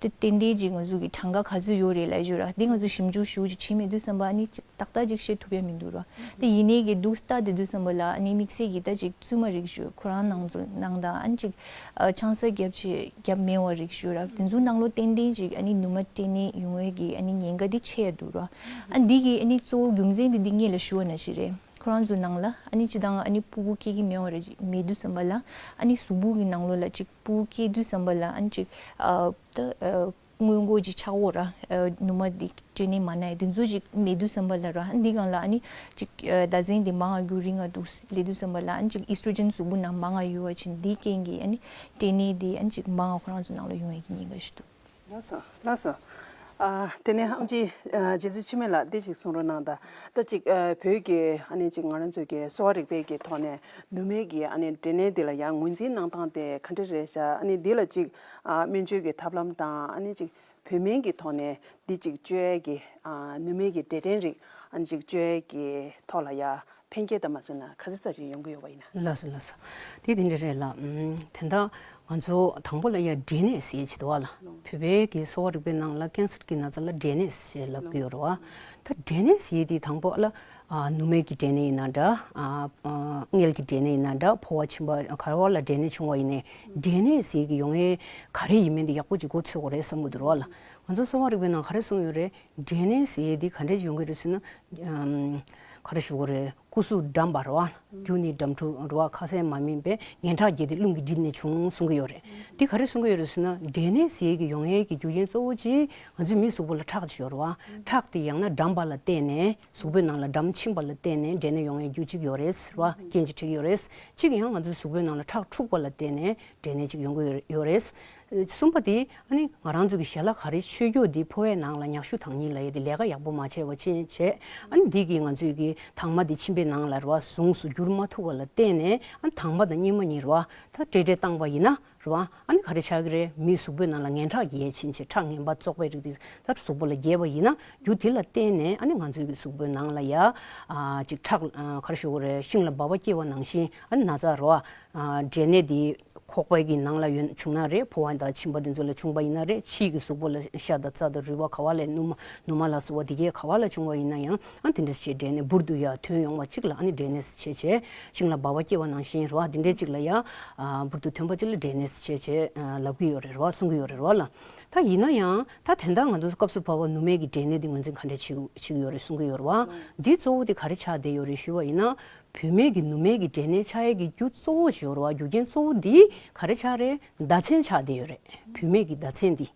ཏན་ཏན་ཅིག་ང་ཚོ་གི་གྲངས་ཀ་ག་ཚོད་ཡོད་རེད་ལབ་ཞུ་ར། འདི་ང་ཚོ་ཞིབ་འཇུག་ཞེ་པོ་ཅིག་བྱས་མེད་དུས་ཙམ་པ་ཨ་ནི་ཅིག་ཏག་ཏག་ཅིག་བཤད་ཐུབ་ཡ་མི་འདུག་ར། ད་ཡིན་ནའི་གི་འདུག་ལྟ་བསྡད་དུས་ཙམ་པ་ལ་ཨ་ནི་དམིགས་བསལ་གྱི་ད་ཅིག་བཙུན་མ་རིགས་ཞུ་ཁོ་རང་ནང་ཚོ་ནང་དང་ཨ་ནི་ཅིག་ཨ་ཆང་ས་བརྒྱབ་ཅིག་བརྒྱབ་མེད་པ་རིགས་ཞུ་ར། དེ་ཚོ་ནང་ལོགས་ཏན་ཏན་ཅིག་ཨ་ནི་ནུ་མ་སྐྲན་ནད་ཡོང་བའི་གི་ཨ་ནི་ཉེན་ཁ་འདི་ཆེ་ཡ་འདུག་ར། ཨ་འདི་གི་ཨ་ནི་གཙོ་བོ་རྒྱུ་མཚན་འདི་འདི་སྔོན་ལ་ཞུ་བ་ནང་བཞིན་རེད། ཁོ་རང་ཚོའི་ནང་ལ་ཨ་ནི་སྤྱིར་བཏང་ཨ་ནི་སྤུ་གུ་སྐྱེ་གི་མེད་པ་རེད། མེད་དུས་ཙམ་པ་ལ་ཨ་ནི་གཟུགས་པོ་གི་ནང་ལོགས་ལ་ཅིག་སྤུ་གུ་སྐྱེ་དུས་ཙམ་པ་ལ་ཨ་ནི་ཅིག་ཨ་ད་ཨ་སྔོན་འགོག་ཅིག་ཆགས་འོ་ར། ཨ་ནུ་མ་འདི་སྐྲན་ནད་མ་ན་ཡ་དེ་ཚོ་ཅིག་མེད་དུས་ཙམ་པ་ལ་ར། ཨ་འདི་སྒང་ལ་ཨ་ནི་ཅིག་ཨ་ཟླ་མཚན་འདི་མང་ང་རྒྱུན་རིང་ང་འདུག་སླེབས་དུས་ཙམ་པ་ལ་ཨ་ནི་ཅིག་ཨིས་ཊྲོ་ཇེན་གཟུགས་པོ་ནང་མང་ང་ཡོད་པ་ཅིག་འདི་རྐྱེན་གྱིས་ཨ་ནི་སྐྲན་ནད་འདི་ཨ་ནི་ཅིག་མང་ང་ཁོ་རང་ཚོ་ནང་ལ་ཡོང་ཡ་གི་ཉེན་ཁ་ཞིག་འདུག་ལགས་སོ། ལགས་སོ། ཨ་དེ་ནས་ཨམ་ཆི་ཨ་རྗེ་བཙུན་འཆི་མེད་ལགས་འདི་ཞིག་གསུང་རོགས་གནང་དང་། ད་ཅིག་ཨ་བོད་ཀྱི་ཨ་ནི་ཅིག་ང་རང་ཚོའི་གི་གསོ་བ་རིག་པའི་གི་ཐོག་ནས་ནུ་མའི་གི་ཨ་ནི་སྐྲན་ནད་འདི་ལ་ཡང་ངོས་འཛིན་གནང་སྟངས་དེ་ག་འདྲ་རེད་ཤག་ཨ་ནི་འདི་ལ་ཅིག་ཨ་སྨན་བཅོས་ཀྱི་ཐབས་ལམ་དང་ཨ་ནི་ཅིག་བོད་སྨན་གྱི་ཐོག་ནས་འདི་ཅིག་བཅོས་ཡས་ཀྱི་ཨ་ནུ་མའི་གི་འབྲས་སྐྲན་རིགས་ཨ་ནི་ཅིག་བཅོས་ཡས་ཀྱི་ཐོག་ལ་ཡ། ཕན་ཁེ་ད་མ་བཟོས་ན་ག་ཚོད་ཙམ་ཅིག་ཡོང་གི་ཡོད་པ་ཡིན་ན། ལགས་སོ་ལགས་སོ། དེ་དེ་འདྲ་རེད་ལ། ཨམ་དེ་འདྲ་ང་ཚོ་དང་པོ་ལ་ཡ་འབྲས་ནད་ཟེར་ཡས་ཅིག་འདུག་བ་ལ། བོད་པའི་གི་གསོ་བ་རིག་པའི་ནང་ལ་ཀན་སར་གྱི་ན་ཚ་ལ་འབྲས་ནད་ཟེར་ལབ་ཀྱི་ཡོད་རེད་བ། ད་འབྲས་ནད་ཟེར་ཡས་དེ་དང་པོ་ལ་ཨ་ནུ་མའི་གི་འབྲས་ནད་ཡིན་ན་འདྲ། ཨ་ཨ་མངལ་གྱི་འབྲས་ནད་ཡིན་ན་འདྲ། ཕོ་བ་མཆིན་པ་ག་བ་ལ་འབྲས་ནད་བྱུང་བ་ཡིན་ནའི་འབྲས་ནད་ཟེར་ཡས་གི་ཡོང་ཡས་ག་རེ་ཡིན་མིན་དེ་ཡག་པོ་ཅིག་མགོ་ཚོད་དགོས་རེད་བསམ་གྱི་འདུག་རེད་བ་ལ། ང་ཚོ་གསོ་བ་རིག་པའི་ནང་ག་རེ་གསུངས་ཡོད་རེད། འབྲས་ནད་ཟེར་ཡས་དེ་ག་འདྲས་ཡོང་གི་རེད་ཟེར་ན། ཨམ་ག་རེ་ཞུ་དགོས་རེད། སྐུ་གཟུགས་འགྲམ་པ་རེད་བ། རྒྱུ་ནི་འགྲམ་འཁྲུག་རེད་བ། ཁ་ཟས་མ་སྨིན་པས་ངན་ཁྲག་རྒྱས་ཏེ་རླུང་གིས་བསྒྲིབས་ནས་བྱུང་གསུང་གི་ཡོད་རེད། འདི་ག་རེ་གསུང་གི་ཡོད་རེད་ཟེར་ན། འབྲས་ནད་ཟེར་ཡས་ཀྱི་ཡོང་ཡས་ཀྱི་རྒྱུ་རྐྱེན་གཙོ་བོ་གཅིག་ང་ཚོའི་མིའི་གཟུགས་པོ་ལ་ཁྲག་ཅིག་ཡོད་རེད་བ། ཁྲག་དེ་ཡང་ན་འགྲམ་པ་ལ་བརྟེན་ནས་གཟུགས་པོའི་ནང་ལ་འགྲམ་ཕྱིན་པ་ལ་བརྟེན་ནས་འབྲས་ནད་ཡོང་ཡས་རྒྱུ་གཅིག་ཡོད་རེད་ཟེར་བ། རྐྱེན་གཅིག་འགྲིག་ཡོད་རེད། གཅིག་ཡང་ང་ཚོའི་གཟུགས་པོའི་ནང་ལ་ཁྲག་འཁྲུགས་པ་ལ་བརྟེན་ནས་འབྲས་ནད་ཅིག་ཡོང་གི་ཡོད་རེད། གསུམ་པ་དེ་ཨ་ནི་ང་རང་ཚོ་གི་ཞལ་ལག་ག་རེ་མཆོད་རྒྱུ་དེ་ཕོ་བའི་ནང་ལ་མྱག་ཤུ་དང་ནི་ལབ་ཡས་དེ་ལས་ཀ་ཡག་པོ་མ་བྱས་པ་ཕྱིན་བྱས། ཨ་ནི་འདི་གིས་ང་ཚོའི་གི་དྭངས་མ་དེ་མཆིན་པའི་ནང་ལ་རེད་བ། ཟུངས་སུ་འགྱུར་མ་ཐུབ་པ་ལ་བརྟེན་ནས་ཨ་ནི་དྭངས་མ་དང་གཉིས་མ་གཉིས་རེད་བ། ད་སྤྲེལ་སྤྲེལ་བཏང་པ་ཡིན་ན་རེད་བ། ཨ་ནི་ག་རེ་ཆགས་ཀྱི་རེད། མིའི་གཟུགས་པོའི་ནང་ལ་ངན་ཁྲག་རྒྱས་ཕྱིན་བྱས། ཁྲག་ངན་པ་བཙོག་པའི་རིགས་དེ་ད་གཟུགས་པོ་ལ་རྒྱས་པ་ཡིན་ན། རྒྱུ་དེ་ལ་བརྟེན་ནས་ཨ་ནི་ང་ཚོའི་གི་གཟུགས་པོའི་ནང་ལ་ཡ་ཨ་ཅིག་ཁྲག་ཨ་ག་རེ་ཞུ་དགོས་རེད། ཤིང་ལ་སྦལ་པ་སྐྱེས་པ་ནང་བཞིན་ཨ་ནི་ན་ཚ་རེད་བ། ཨ་འབྲས་ནད་དེ་ཁོག་པའི་གི་ནང་ལ་ཡོད་བྱུང་ན་རེད། ཕོ་བ་དང་མཆིན་པ་དེ་ཚོ་ལ་བྱུང་པ་ཡིན་ན་རེད། ཕྱིའི་གི་གཟུགས་པོ་ལ་ཤ་དང་རྩ་དང་རུས་པ་ག་བ་ལ། ནུ་མ་ནུ་མ་ལ་སོགས་པ་དེ་གས་ག་བ་ལ་བྱུང་བ་ཡིན་ན་ཡང་ཨ་དེ་འདྲ་བྱས་འབྲས་ནད་འབུར་དུ་ཡར་ཐོན་ཡོང་བ་གཅིག་ལ་ཨ་ནི་འབྲས་ནད་ཟེར་བྱས། ཤིང་ལ་སྦལ་པ་སྐྱེས་པ་ནང་བཞིན་རེད་བ། དེ་འདྲ་གཅིག་ལ་ཡ་ཨ་འབུར་དུ་ཐོན་པ་གཅིག་ལ་འབྲས་ནད་ཟེར་བྱས་ལབ་ཀྱི་ཡོད་རེད་བ། གསུང་གི་ཡོད་རེད་བ་ལ། ད་ཡིན་ན་ཡང་ད་དེ་འདྲ་ང་ཚོ་སྐབས་སུ་བབས་པ་ནུ་མའི་གི་འབྲས་ནད་འདི་ངོས་འཛིན་ག་འདྲ་བྱེད་བྱེད་ཀྱི་ཡོད་རེད་གསུང་གི་ཡོད་རེད་བ། འདི་གཙོ་བོ་དེ་ག་རེ་ཆགས་བསྡད་ཡོད་རེད་ཞུས་པ་ཡིན་ན། བུད་མེད་ཀྱི་ནུ་མའི་གི་འབྲས་ནད་ཆགས་ཡས་ཀྱི་རྒྱུ་གཙོ་བོ་ཞིག་ཡོད་རེད་བ། རྒྱུ་རྐྱེན་གཙོ་བོ་འདི་ག་རེ་ཆགས་རེད། ཟླ་མཚན་ཆགས་བསྡད་ཡོད་རེད། བུད་མེད་ཀྱི་ཟླ་མཚན་འདི།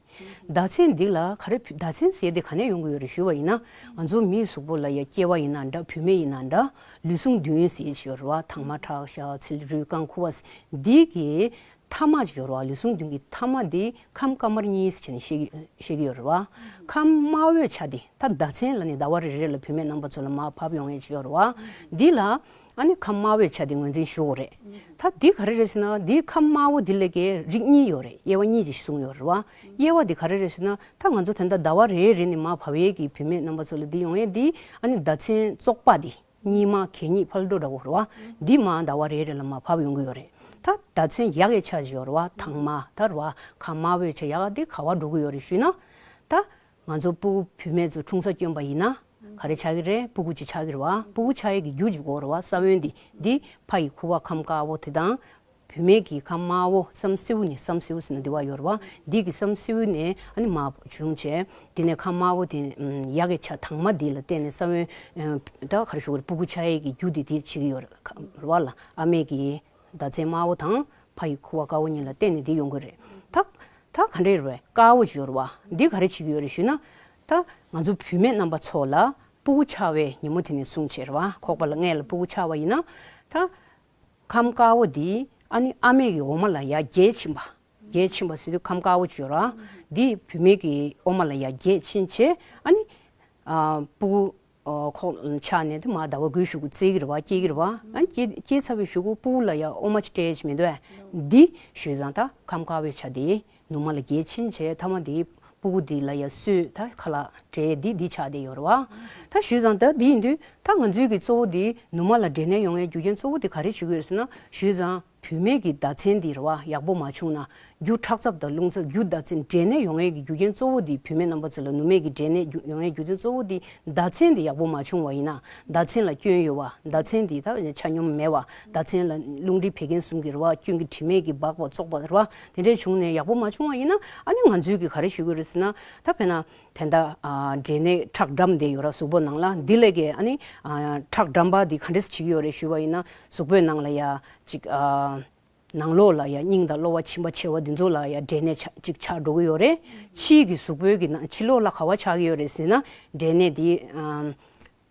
ཟླ་མཚན་འདི་ལ་ག་རེ་ཟླ་མཚན་ཟེར་དེ་ག་ནས་ཡོང་གི་ཡོད་རེད་ཞུས་པ་ཡིན་ན། ང་ཚོ་མིའི་གཟུགས་པོ་ལ་ཡ་སྐྱེ་བ་ཡིན་ན་འདྲ། བུད་མེད་ཡིན་ན་འདྲ། ལུས་ཟུངས་བདུན་ཟེར་ཞིག་ཡོད་རེད་བ། དྭངས་མ་ཁྲག་ཤ་ཚིལ་རུས་རྐང་ཁུ་བ་འདི་གི་མཐའ་མ་ཅིག་ཡོད་རེད་བ། ལུས་ཟུངས་བདུན་གྱི་མཐའ་མ་འདི་ཁམས་དཀར་དམར་གཉིས་ཟེར་བྱས་ནས་བཤད་ཀྱི་བཤད་ཀྱི་ཡོད་རེད་བ། ཁམས་དམར་པོའི་ཆ་དེ་ད་ཟླ་མཚན་ལ་ནི་ཟླ་བ་རེ་རེ་ལ་བུད་མེད་རྣམ་པ་ཚོ་ལ་མར་བབས་ཡོང་ཡས་ཅིག་ཡོད་རེད་བ། འདི་ལ་ ཨ་ནི་ཁམས་དམར་པོའི་ཆ་དེ་ངོས་འཛིན་ཞུ་དགོས་རེད། ད་འདི་ག་རེ་རེད་ཟེར་ན། འདི་ཁམས་དམར་པོ་འདི་ལ་གི་རིགས་གཉིས་ཡོད་རེད། དབྱེ་བ་གཉིས་ཅིག་གསུངས་ཡོད་རེད་བ། དབྱེ་བ་འདི་ག་རེ་རེད་ཟེར་ན། ད་ང་ཚོ་ད་ལྟ་ཟླ་བ་རེ་རེ་ནས་མར་བབས་ཡས་ཀྱི་བུད་མེད་རྣམ་པ་ཚོ་ལ་འདི་ཡོང་ཡས་འདི། ཨ་ནི་ཟླ་མཚན་བཙོག་པ་འདི། གཉིས་མ་གད་སྙིགས་ཕར་འགྲོ་འདྲ་བོ་རེད་བ། འདི་མར་ཟླ་བ་རེ་རེ་ལ་མར་བབས་ཡོང་གི་ཡོད་རེད། ད་ཟླ་མཚན་ཡག་གི་ཆ་ཅིག་ཡོད་རེད་བ། དྭངས་མ་ད་རེད་བ། ཁམས་དམར་པོའི་ཆ་ཡག་འདི་ག་བ་འགྲོ་གི་ཡོད་རེད་ཞུས་ན། ད་ང་ཚོ་སྤུ་གུ་བུད་མེད་ཚོ་འཁྲུངས་ས་བསྐྱོན་པ་ཡིན་ན། ག་རེ་ཆགས་ཀྱི་རེད། སྤུ་གུ་ཅིག་ཆགས་ཀྱི་རེད་བ། སྤུ་གུ་ཆགས་ཡས་ཀྱི་རྒྱུ་ཅིག་དགོས་རེད་བ། ས་བོན་འདི། འདི་ཕ་ཡི་ཁུ་བ་ཁམས་དཀར་པོ་དེ་དང་། བུད་མེད་ཀྱི་ཁམས་དམར་པོ་བསམ་སེའུ་ནས། བསམ་སེའུ་ཟེར་ན་འདི་བ་ཡོད་རེད་བ། འདི་གི་བསམ་སེའུ་ནས་ཨ་ནི་མར་བྱུང་བྱས། དེ་ནས་ཁམས་དམར་པོ་དེ་ཡག་གི་ཆ་དྭངས་མ་འདི་ལ་བརྟེན་ནས་ས་བོན། ད་ག་རེ་ཞུ་དགོས་རེད། སྤུ་གུ་ཆགས་ཡས་ཀྱི་རྒྱུ་དེ་དེ་བྱེད་ཀྱི་ཡོད་རེད་བ་ལ། ཨ་མའི་གི་ཟླ་མཚན་དམར་པོ་དང་ཕ་ཡི་ཁུ་བ་དཀར་པོ་གཉིས་ལ་བརྟེན་ནས་འདི་ཡོང་གི་རེད། ད་ད་ག་འདྲས་རེད། དཀར་པོ་ཅིག་ཡོད་རེད་བ། འདི་ག་རེ་བྱེད་ཀྱི་ཡོད་རེད་ཞུས་ན། ད་ང་ཚོ་བུད་མེད་རྣམ་པ་ཚོ་ལ་སྤུ་གུ་ཆགས་པའི་ཉིན་མོ་དེ་ནས་བཟུང་བྱས་རེད་བ། ཁོག་པ་ལ་མངལ་ལ་སྤུ་གུ་ཆགས་པ་ཡིན་ན། ད་ཁམས་དཀར་པོ་འདི་ཨ་ནི་ཨ་མའི་གི་འོ་མ་ལ་ཡར་རྒྱས་ཕྱིན་པ། རྒྱས་ཕྱིན་པ་ཟེར་དུས་ཁམས་དཀར་པོ་ཅིག་ཡོད་རེད་བ། འདི་བུད་མེད་ཀྱི་འོ་མ་ལ་ཡར་རྒྱས་ཕྱིན་བྱས། ཨ་ནི་ཨ་སྤུ་གུ་ཨ་ཁོག་ཆགས་ནས་དེ་མར་ཟླ་བ་དགུའི་གཞུག་གུ་སྐྱེ་གི་རེད་བ། སྐྱེ་གི་རེད་བ། ཨ་ནི་སྐྱེ་སྐྱེ་ཚར་བའི་གཞུག་གུ་སྤུ་གུ་ལ་ཡ་འོ་མ་ཅིག་སྤྲད་ཅིག་མི་འདུག་ཨ། འདི་ཞུས་ཙང་ད་ཁམས་དཀར་པོའི་ཆ་དེ་ནུ་མ་ལ་རྒྱས་ཕྱིན་བྱས། མཐའ་མ་དེ་སྤུ་གུ་དེ་ལ་ཡ་སོས། ད་ཁ་ལག་སྤྲད། འདི་འདི་ཆགས་བསྡད་ཡོད་རེད་བ། ད་ཞུས་ཙང་ད་འདི་ཡིན་དུས་ད་ང་ཚོའི་གི་གཙོ་བོ་དེ་ནུ་མ་ལ་འབྲས་ནད་ཡོང་བའི་རྒྱུ་རྐྱེན་གཙོ་བོ་དེ་ག་རེ་བྱེད་ཀྱི་ཡོད་ཟེར་ན། ཞུས་ཙང་བུད་མེད་ཀྱི་ཟླ་མཚན་འདི་རེད་བ། ཡག་པོ་མ་བྱུང་ན། རྒྱུ་ཁྲག་ཚབ་དང་རླུང་ཚབ། རྒྱུ་ཟླ་མཚན་འབྲས་ནད་ཡོང་ཡས་ཀྱི་རྒྱུ་རྐྱེན་གཙོ་བོ་འདི་བུད་མེད་རྣམ་པ་ཚོ་ལ་ནུ་མའི་གི་འབྲས་ནད་རྒྱུ་ཡོང་ཡས་རྒྱུ་མཚན་གཙོ་བོ་འདི་ཟླ་མཚན་འདི་ཡག་པོ་མ་བྱུང་བ་ཡིན་ན། ཟླ་མཚན་ལ་སྐྱོན་ཡོད་བ། ཟླ་མཚན་འདི་ད་ཆ་སྙོམས་མེད་བ། ཟླ་མཚན་ལ་རླུང་མཁྲིས་བད་ཀན་གསུམ་གྱི་རེད་བ། སྐྱོན་གྱི་དྲི་མས་ཀྱིས་སྦགས་པ་བཙོག་པ་རེད་བ། དེ་འདྲས་བྱུང་ནས་ཡག་པོ་མ་བྱུང་བ་ཡིན་ན། ཨ་ནི་ང་ཚོའི་གི་ག་རེ་ཞུ་གི་རེད་ཟེར་ན། ད་དཔེར་ན་དེ་འདྲ་ཨ་འབྲས་ནད་ཁྲག་འགྲམས་བསྡད་ཡོད་ར། གཟུགས་པོ་ནང་ལ། འདི་ལས་ཀྱི་ཨ་ནི་ཨ་ཁྲག་འགྲམས་པ་འདི་ག་འདྲས་བྱེད་ཀྱི་ཡོད་རེད་ཞུས་པ་ཡིན་ན། གཟུགས་པོའི་ནང་ལ་ཡ་ཅིག་ཨ། ནང་ལོགས་ལ་ཡ་སྙིང་དང་གློ་བ་མཆིན་པ་མཆེ་བ་འདི་ཚོ་ལ་ཡ་འབྲས་ནད་ཆགས་ཅིག་ཆགས་འགྲོ་གི་ཡོད་རེད། ཕྱིའི་གི་གཟུགས་པོའི་གི་ནང་ཕྱི་ལོགས་ལ་ག་བ་ཆགས་ཀྱི་ཡོད་རེད་ཟེར་ན། འབྲས་ནད་འདི་ཨམ་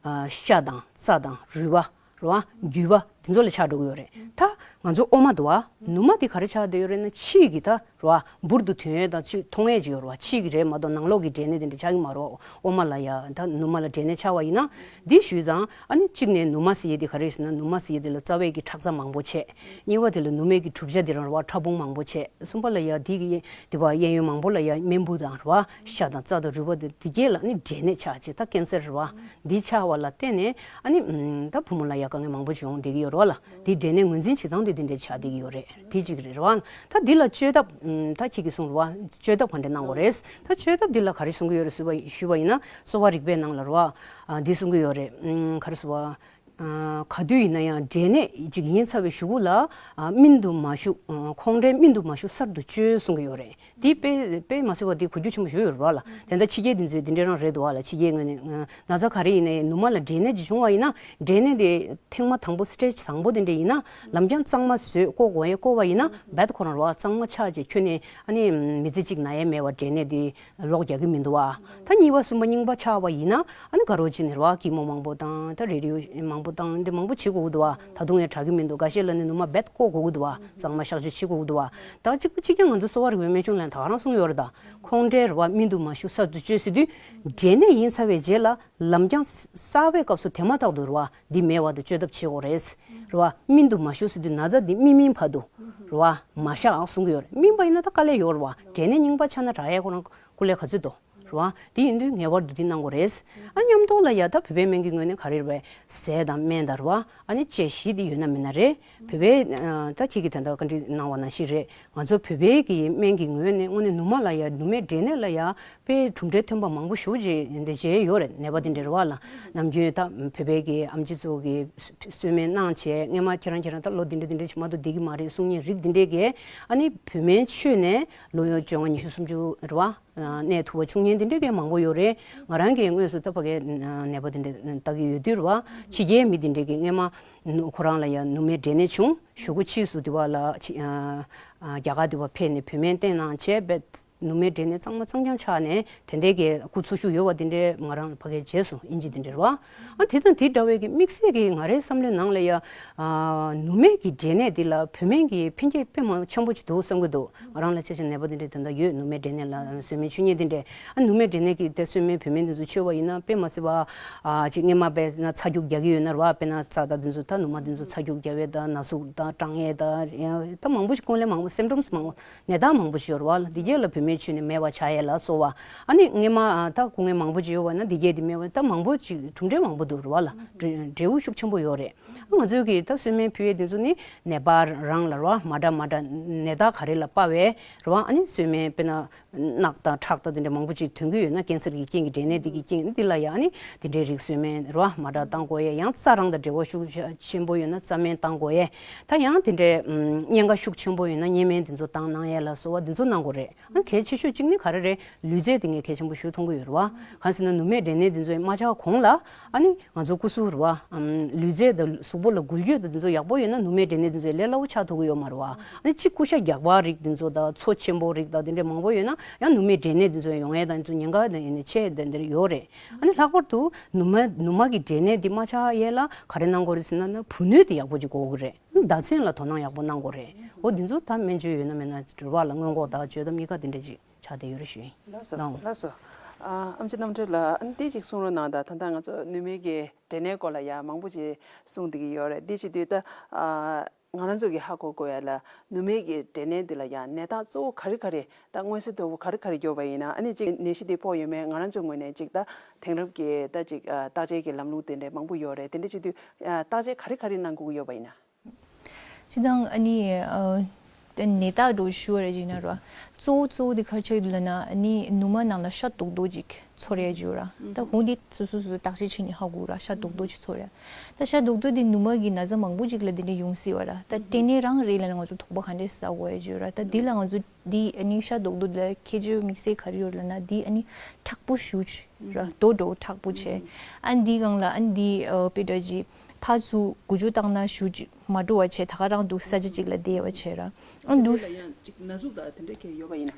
ཨ་ཤ་དང་རྩ་དང་རུས་པ་རེད་བ། རྒྱུས་པ་འདི་ཚོ་ལ་ཆགས་འགྲོ་གི་ཡོད་རེད། ད་ང་ཚོ་ཨོ་མ་འདུག་བ། ནུ་མ་འདི་ག་རེ་ཆགས་བསྡད་ཡོད་རེད་ན། ཕྱིའི་གི་ད་རེད་བ། འབུར་དུ་ཐོན་ཡས་དང་ཅིག་མཐོང་ཡས་ཅིག་ཡོད་རེད་བ། ཕྱིའི་གི་རེད་མ་གཏོགས་ནང་ལོགས་གི་འབྲས་ནད་དེ་འདྲ་ཆགས་ཀྱི་མ་རེད་བ། ཨོ་མ་ལ་ཡ་ད་ནུ་མ་ལ་འབྲས་ནད་ཆགས་པ་ཡིན་ན། འདི་ཞུས་ཙང་ཨ་ནི་གཅིག་ནས་ནུ་མ་ཟེར་ཡས་དེ་ག་རེ་ཟེར་ན། ནུ་མ་ཟེར་ཡས་དེ་ལ་རྩ་བའི་གི་ཁྲག་རྩ་མང་པོ་བྱས། གཉིས་པ་དེ་ལ་ནུ་མའི་གི་གྲུབ་ཆ་དེ་རང་རེད་བ། ཕྲ་ཕུང་མང་པོ་བྱས། གསུམ་པ་ལ་ཡ་དེ་གི་དེ་བ་གཡས་གཡོན་མང་པོ་ལ་ཡ་རྨེན་བུ་དང་རེད་བ། ཤ་དང་རྩ་དང་རུས་པ་དེ་དེ་གས་ལ་ཨ་ནི་འབྲས་ནད་ཆགས་བྱས། ད་ཀན་སར་རེད་བ། འདི་ཆགས་པ་ལ་བརྟེན་ནས་ཨ་ནི་ད་བུ་མོ་ལ་ཡ་དཀའ་ངལ་མང་པོ་བྱུང་བསྡད་ཀྱི་ཡོད་རེད་བ་ལ། དེ་འབྲས་ནད་ངོས་འཛིན་བྱེད་སྟངས་དེ་དེ་འདྲས་ཆགས་བསྡད་ཀྱི་ཡོད་རེད། དེ་གཅིག་རེད་བ། ད་འདི་ལ་བཅོས་ཐབས་ད་ཁྱེད་ཀྱིས་གསུངས་རེད་བ། བཅོས་ཐབས་ག་འདྲ་གནང་དགོས་རེད། ད་བཅོས་ཐབས་འདི་ལ་ག་རེ་གསུང་གི་ཡོད་རེད་ཞུས་པ་ཞུས་པ་ཡིན་ན། གསོ་བ་རིག་པའི་ནང་ལ་རེད་བ། འདི་གསུང་གི་ཡོད་རེད། ག་རེ་ཟེར་བ། ག་དུས་ཡིན་ན་ཡང་འབྲས་ནད་ཅིག་ཡིན་ཚར་བའི་གཞུག་གུ་ལ་སྨིན་དུ་མ་བཅུག་ཁོང་འབྲས་སྨིན་དུ་མ་བཅུག་གསར་དུ་བཅོས་གསུང་གི་ཡོད་རེད། འདི་དཔེ་དཔེ་མ་སྲིད་པ་འདི་གོ་རྒྱུ་ཆེན་པོ་ཞིག་ཡོད་རེད་བ་ལ། དེ་འདྲ་ཕྱི་རྒྱལ་འདི་ཚོས་འདི་འདྲ་རང་རེད་འདུག་བ་ལ། ཕྱི་རྒྱལ་ངོས་ནས་ན་ཚ་ག་རེ་ཡིན་ནའི་ནུ་མ་ལ་འབྲས་ནད་ཅིག་བྱུང་བ་ཡིན་ན། འབྲས་ནད་དེ་ཐེངས་མ་དང་པོ་སི་ཊེ་ཇི་དང་པོ་དེ་འདྲ་ཡིན་ན། ལམ་རྐྱང་གཙང་མ་བཟོས་བཀོག་དགོས་ཡ། བཀོག་པ་ཡིན་ན་རྦད་ཁོ་རང་རེད་བ། གཙང་མ་ཆགས་བྱས་ཁྱོན་ནས་ཨ་ནི་མི་ཚེ་གཅིག་ན་ཡ་མེད་པ་འབྲས་ནད་དེ། ལོག་རྒྱག་གི་མི་འདུག་བ། ད་གཉིས་པ་གསུམ་པ་རྙིང་པ་ཆགས་པ་ཡིན་ན། ཨ་ནི་དགའ་རོགས་ཅིག་ནས་རེད་བ། ཀི་མོ་མང་པོ་བཏང་། ད་རེ་ཌི་ཡོ་མང་པོ་བཏང་། འདི་མང་པོ་བྱེད་དགོས་ཀྱི་འདུག་བ། ད་དུང་ཡང་དྲག་གི་མི་འདུག། འགའ་ཤས་ལ་ནི་ནུ་མ་རྦད་བཀོག་དགོས་ཀྱི་འདུག་བ། གཙང་མ་གཤག་བཅོས་བྱེད་དགོས་ཀྱི་འདུག་བ། ད་གཅིག་པ་གཅིག་རྐྱང་ང་ཚོ་གསོ་བ་རིག་པའི་སྨན་གཞུང་ལ་ད་ག་རང་གསུངས་ཡོད་རེད་ད། ཁོང་འབྲས་རེད་བ། སྨིན་དུ་མ་བཅུག་གསར་དུ་བཅོས་ཟེར་དུས། འབྲས་ནད་ཡིན་ཚར་བའི་རྗེས་ལ་ལམ་རྐྱང་གསར་པའི་སྐབས་སུ་དེ་མ་ཐག་ཏུ་རེད་བ། འདི་མེད་པ་དང་བཅོས་ཐབས་བྱེད་དགོས་རེད། རེད་བ། སྨིན་དུ་མ་བཅུག་ཟེར་དུས་ན་ཚ་འདི་སྨིན་སྨིན་བར་དུ་རེད་བ། མ་གཤག་གསུང་གི་ཡོད་རེད། སྨིན་པ་ཡིན་ན་ད་དཀའ་ལས་ཡོད་རེད་བ། འབྲས་ནད་རྙིང་པ་ཆགས་ན་དྲག་ཡས་ཁོ་རང་སྐུ་ལས་ག་ཚོད་འདུག། རེད་བ། དེ་ཡིན་དུས་ངེས་པར་དུ་འདི་གནང་དགོས་རེད། ཨ་མཉམ་དུ་ལ་ཡ་ད་བོད་པའི་སྨན་གྱི་ངོས་ནས་ག་རེ་རེད་པས། ཟས་དང་སྨན་དང་རེད་བ། ཨ་ནི་དཔྱད་གཞི་འདི་ཡོད་ན་མེད་ན་རེད། བོད་པའི་ཨ་ད་ཁྱེད་ཀྱིས་ད་ལྟ་བཀའ་འདྲི་གནང་བ་ནང་བཞིན་རེད། ང་ཚོ་བོད་པའི་གི་སྨན་གྱི་ངོས་ནས་དངོས་གནས་ནུ་མ་ལ་ཡ་ནུ་མའི་འབྲས་ནད་ལ་ཡ་དཔེ་གྲུབ་འབྲས་ཐོན་པ་མང་པོ་ཞེ་པོ་ཅིག་འདི་བྱས་ཡོད་རེད། ནད་པ་འདི་འདྲ་རེད་བ་ལ། ནམ་རྒྱུན་ད་བོད་པའི་གི་ཨམ་ཆི་ཚོ་གི་གསོལ་སྨན་གནང་བྱས། སྔས་མ་ཁྱེད་རང་ཁྱེད་རང་ད་ལོ་འདི་འདྲ་འདི་འདྲ་ཞིག་མ་གཏོགས་བསྡད་ཀྱི་མ་རེད་གསུང་མཁན་རིགས་འདི་འདྲས་གི་ཨ་ནི་བོད་སྨན་མཆོད་ནས་ལོ་བཅོ་ལྔ་ཉི་ཤུ་སུམ་ཅུ་རེད་བ། གནས་ཐུབ་པ་བྱུང་མཁན་འདི་འདྲས་གི་མང་པོ་ཡོད་རེད། ང་རང་གི་དངོས་སུ་ད་ཕ་གའི་ནད་པ་འདི་འདྲས་ལྟ་གི་ཡོད་དུས་རེད་བ། ཕྱི་རྒྱལ་མི་འདི་འདྲས་གི་སྔས་མ་ཁོ་རང་ལ་ཡ་ནུ་མའི་འབྲས་ནད་བྱུང་། གཞུག་གུ་ཕྱིས་སུ་འདི་བ་ལ་ཕྱི་ཨ་ཨ་རྒྱ་གར་འདི་བ་ཕེབས་ནས་བོད་སྨན་བསྟེན་གནང་བྱས། རྦད་ ནུ་མའི་འབྲས་ནད་གཙང་མ་གཙང་རྐྱང་ཆགས་ནས་དེ་འདྲའི་གི་སྐུ་འཚོ་བཞུགས་ཡོད་པ་དེ་འདྲའི་ང་རང་ཕ་གིར་མཇལ་སོང་། དབྱིན་ཇི་དེ་འདྲ་རེད་བ། ཨ་དེ་དང་དེ་འདྲ་བའི་གི་དམིགས་བསལ་གྱི་ང་རའི་བསམ་བློའི་ནང་ལ་ཡ། ཨ་ནུ་མའི་གི་འབྲས་ནད་འདི་ལ་བོད་སྨན་གྱི་ཕན་སྐྱེད་དཔེ་མ་ཆེན་པོ་ཅིག་འདུག་བསམ་གྱི་འདུག་ང་རང་ལ་ཆེ་ཆེ་ནད་པ་དེ་འདྲ་དེ་འདྲ་ཡོད། ནུ་མའི་འབྲས་ནད་ལ་གསོལ་སྨན་མཆོད་མཁན་དེ་འདྲ། ཨ་ནུ་མའི་འབྲས་ནད་ཀྱི་དེ་གསོལ་སྨན་བོད་སྨན་དེ་ཚོ་མཆོད་པ་ཡིན་ན་དཔེ་མ་སྲིད་པ། ཨ་ཅིག་སྔས་མ་དཔེར་ན་ཚ་རྒྱུག་རྒྱག་གི་ཡོད་ན་རེད་བ། དཔེར་ན་རྩ་དང་དེ་ཚོ་ད་ནུ་མ་དེ་ཚོ་ཚ་རྒྱུག་རྒྱག་ཡས་དང་ན་ཟུག་དང་གྲང་ཡས་དང་ཡང་ད་མང་པོ་ཞིག་ཀུན་ལས་མང་པོ་སིམ་ཊོམ་སི་མང་པོ་ནད་རྟགས་མང་པོ་ཞིག་ཡོད་རེད་བ་ལ། འདི་གས་ལ་བོད་སྨན་མཆོད་ནས་མེད་པ་ཆགས་ཡས་ལ་སོགས་པ། ཨ་ནི་སྔས་མ་ཨ་ད་སྐུ་ངལ་མང་པོ་ཅིག་ཡོད་པ་ན་འདི་གས་དེ་མེད་པ་ད་མང་པོ་ཅིག་གྲུབ་འབྲས་མང་པོ་འདུག་རེད་བ་ལ། འབྲས་འབྲས་བུ་ཤུགས་ཆེན་པོ་ཡོད་རེད། ང་ཚོས་ཀྱི་ད་གསོལ་སྨན་ཕུལ་ཡས་དེ་ཚོ་ནི་ནད་པ་རང་ལ་རེད་བ། མ་འདྲ་མ་འདྲ་ནད་རྟགས་ག་རེ་ལ་དཔག་པའི་རེད་བ། ཨ་ནི་གསོལ་སྨན་དཔེར་ན་རྣག་དང་ཁྲག་དང་དེ་འདྲ་མང་པོ་ཅིག་ཐོན་གྱི་ཡོད་ན་ཀན་སར་གྱི་རྐྱེན་གྱིས་འབྲས་ནད་དེ་གི་རྐྱེན་འདི་ལ་ཡང་ཨ་ནི་དེ་འདྲའི་རིགས་གསོལ་སྨན་རེད་བ། མ་འདྲ་བཏང་དགོས་ཡས། ཡང་རྩ་རང་དང་འབྲེལ་བ་ཤུགས་ཆེན་པོ་ཡོད་ན་རྩ་སྨན་བཏང་དགོས་ཡས། ད་ཡང་དེ་འདྲའི་ཨམ་གཉན་ཁ་ཤུགས་ཆེན་པོ་ཡོད་ན་གཉན་སྨན་དེ་ཚོ་བཏང་གནང་ཡས་ལ་སོགས་པ་དེ་ཚོ་གནང་དགོས་རེད། ཨ་གལ་ཆེ་ཤོས་གཅིག་ནི་ག་རེ་རེད། ལུས་རྩལ་དེ་ངས་གལ་ཆེན་པོ་ཞུ་མཐོང་གི་ཡོད་རེད་བ། གང་ཟེར་ན་ནུ་མའི་འབྲས་ནད་དེ་ཚོ་མ་ཆགས་གོང་ལ་ཨ་ནི་ང་ཚོ་སྐུ་གཟུགས་རེད་བ། ཨམ་ལུས་རྩལ་དང་གཟུགས་པོ་ལ་འགུལ་སྐྱོད་དང་དེ་ཚོ་ཡག་པོ་ཡོད་ན་ནུ་མའི་འབྲས་ནད་དེ་ཚོ་ལས་སླ་བོ་ཆགས་ཐུབ་ཀྱི་ཡོད་མ་རེད་བ། ཨ་ནི་གཅིག་སྐུ་ཤ་རྒྱགས་པ་རིགས་དེ་ཚོ་དང་མཚོ་ཆེན་པོ་རིགས་དང་དེ་འདྲ་མང་པོ་ཡོད་ན་ཡང་ནུ་མའི་འབྲས་ནད་དེ་ཚོ་ཡོང་ཡས་དང་དེ་ཚོ་ཉེན་ཁ་དེ་འདྲ་ཡོད་རེད། ཨ་ནི་ལྷག་པར་དུ་ནུ་མ་ནུ་མ་གི་འབྲས་ནད་འདི་མ་ཆགས་ཡས་ལ་ག་རེ་གནང་དགོས་རེད་ཟེར་ན་ན་བུ་སྣོད་དེ་ཡག་པོ་ཅིག་དགོས་ཀྱི་རེད། ཟླ་མཚན་ལ་དོ་སྣང་ཡག་པོ་གནང་དགོས་རེད། འོ་འདི་ཚོ་ད་སྨན་བཅོས་ཡོད་ན་མེད་ན་རེད་བ་ལ་སྔོན་འགོག་དང་བཅོས་ཐབས་གཉིས་ཀ་དེ་འདྲ་ཅིག་ཆགས་བསྡད་ཡོད་རེད་ཞུ་ཡིན། ལགས་སོ། ལགས་སོ། ཨ་ཨམ་ཆི་རྣམ་གྲོལ་ལགས། ཨ་ནི་དེ་ཅིག་གསུང་རོགས་གནང་དང་། ད་ལྟ་ང་ཚོ་ནུ་མའི་གི་འབྲས་ནད་སྐོར་ལ་ཡང་མང་པོ་ཅིག་གསུངས་བསྡད་ཀྱི་ཡོད་རེད། དེ་བྱེད་དུས་ད་ཨ་ང་རང་ཚོ་གི་ཧ་གོ་དགོས་ཡ་ལ་ནུ་མའི་གི་འབྲས་ནད་འདི་ལ་ཡང་ནད་རྟགས་གཙོ་བོ་ག་རེ་ག་རེ་ད་མངོན་གསལ་དོད་པོ་ག་རེ་ག་རེ་ཡོད་པ་ཡིན་ན། ཨ་ནི་ཅིག་ནད་གཞི་འདི་ཕོག་ཡོད་མེད་ང་རང་ཚོའི་ངོས་ནས་ཅིག་ད་དེང་རབས་ཀྱི་ད་ཅིག་ཨ་བརྟག་དཔྱད་ཀྱི་ལམ་ལུགས་དེ་འདྲ་མང་པོ་ཡོད་རེད། དེ་འདྲ་བྱེད་དུས་ཨ་བརྟག་དཔྱད་ག་རེ་ག་རེ་གནང་དགོས་ཀྱི་ཡོད་པ་ཡིན་ན། སྤྱིར་བཏང་ཨ་ནི་ཨ་ནད་རྟགས་འདྲ་ཞུ་བ་རེད་ཅིག་ན་ར། གཙོ་བོ་གཙོ་བོ་དེ་ག་རེ་ཆགས་ཀྱི་འདུག་ལབ་ན། ཨ་ནི་ནུ་མ་ནང་ལ་ཤ་རྡོག་རྡོག་ཅིག་ཚོར་ཡ་ཅིག་ཡོད་ར། ད་གོང་དེ་སོ་སོ་སོ་སོ་བརྟག་དཔྱད་བྱས་ནས་ཧ་གོ་ར། ཤ་རྡོག་རྡོག་ཅིག་ཚོར་ཡ། ད་ཤ་རྡོག་རྡོག་དེ་ནུ་མ་གི་ན་ཚ་མང་པོ་ཅིག་ལ་དེ་འདྲ་ཡོང་སྲིད་པ་ར། ད་སྐྲན་ནད་རང་རེད་ལབ་ན་ང་ཚོ་དོགས་པ་ག་འདྲས་ཟ་དགོས་ཡ་ཅིག་ཡོད་ར། ད་འདི་ལ་ང་ཚོ་འདི་ཨ་ནི་ཤ་རྡོག་རྡོག་ལ་ཁྱད་ཆོས་དམིགས་བསལ་ག་རེ་ཡོད་ལབ་ན། འདི་ཨ་ནི་མཁྲེགས་པོ་ཞེ་པོ་ཅིག་ར། རྡོ་འདྲ་བོ་མཁྲེགས་པོ་བྱས། ཨ་ནི་འདིའི་སྒང་ལ་ཨ་ནི་འདི་ཨ་དཔེ་འདྲ་ཅིག་ཕར་ཚུར་འགུལ་སྐྱོད་བཏང་ན་ཞེ་པོ་ཅིག་མ་འགྲོ་བ་བྱས། ད་ག་རང་འདུག་ས་ཆ་གཅིག་ལ་བསྡད་པ་བྱས་ར། ཨ་འདུག་ཡང་ཅིག་ན་ཟུག་དང་དེ་འདྲ་གས་ཡོད་པ་ཡིན་ན།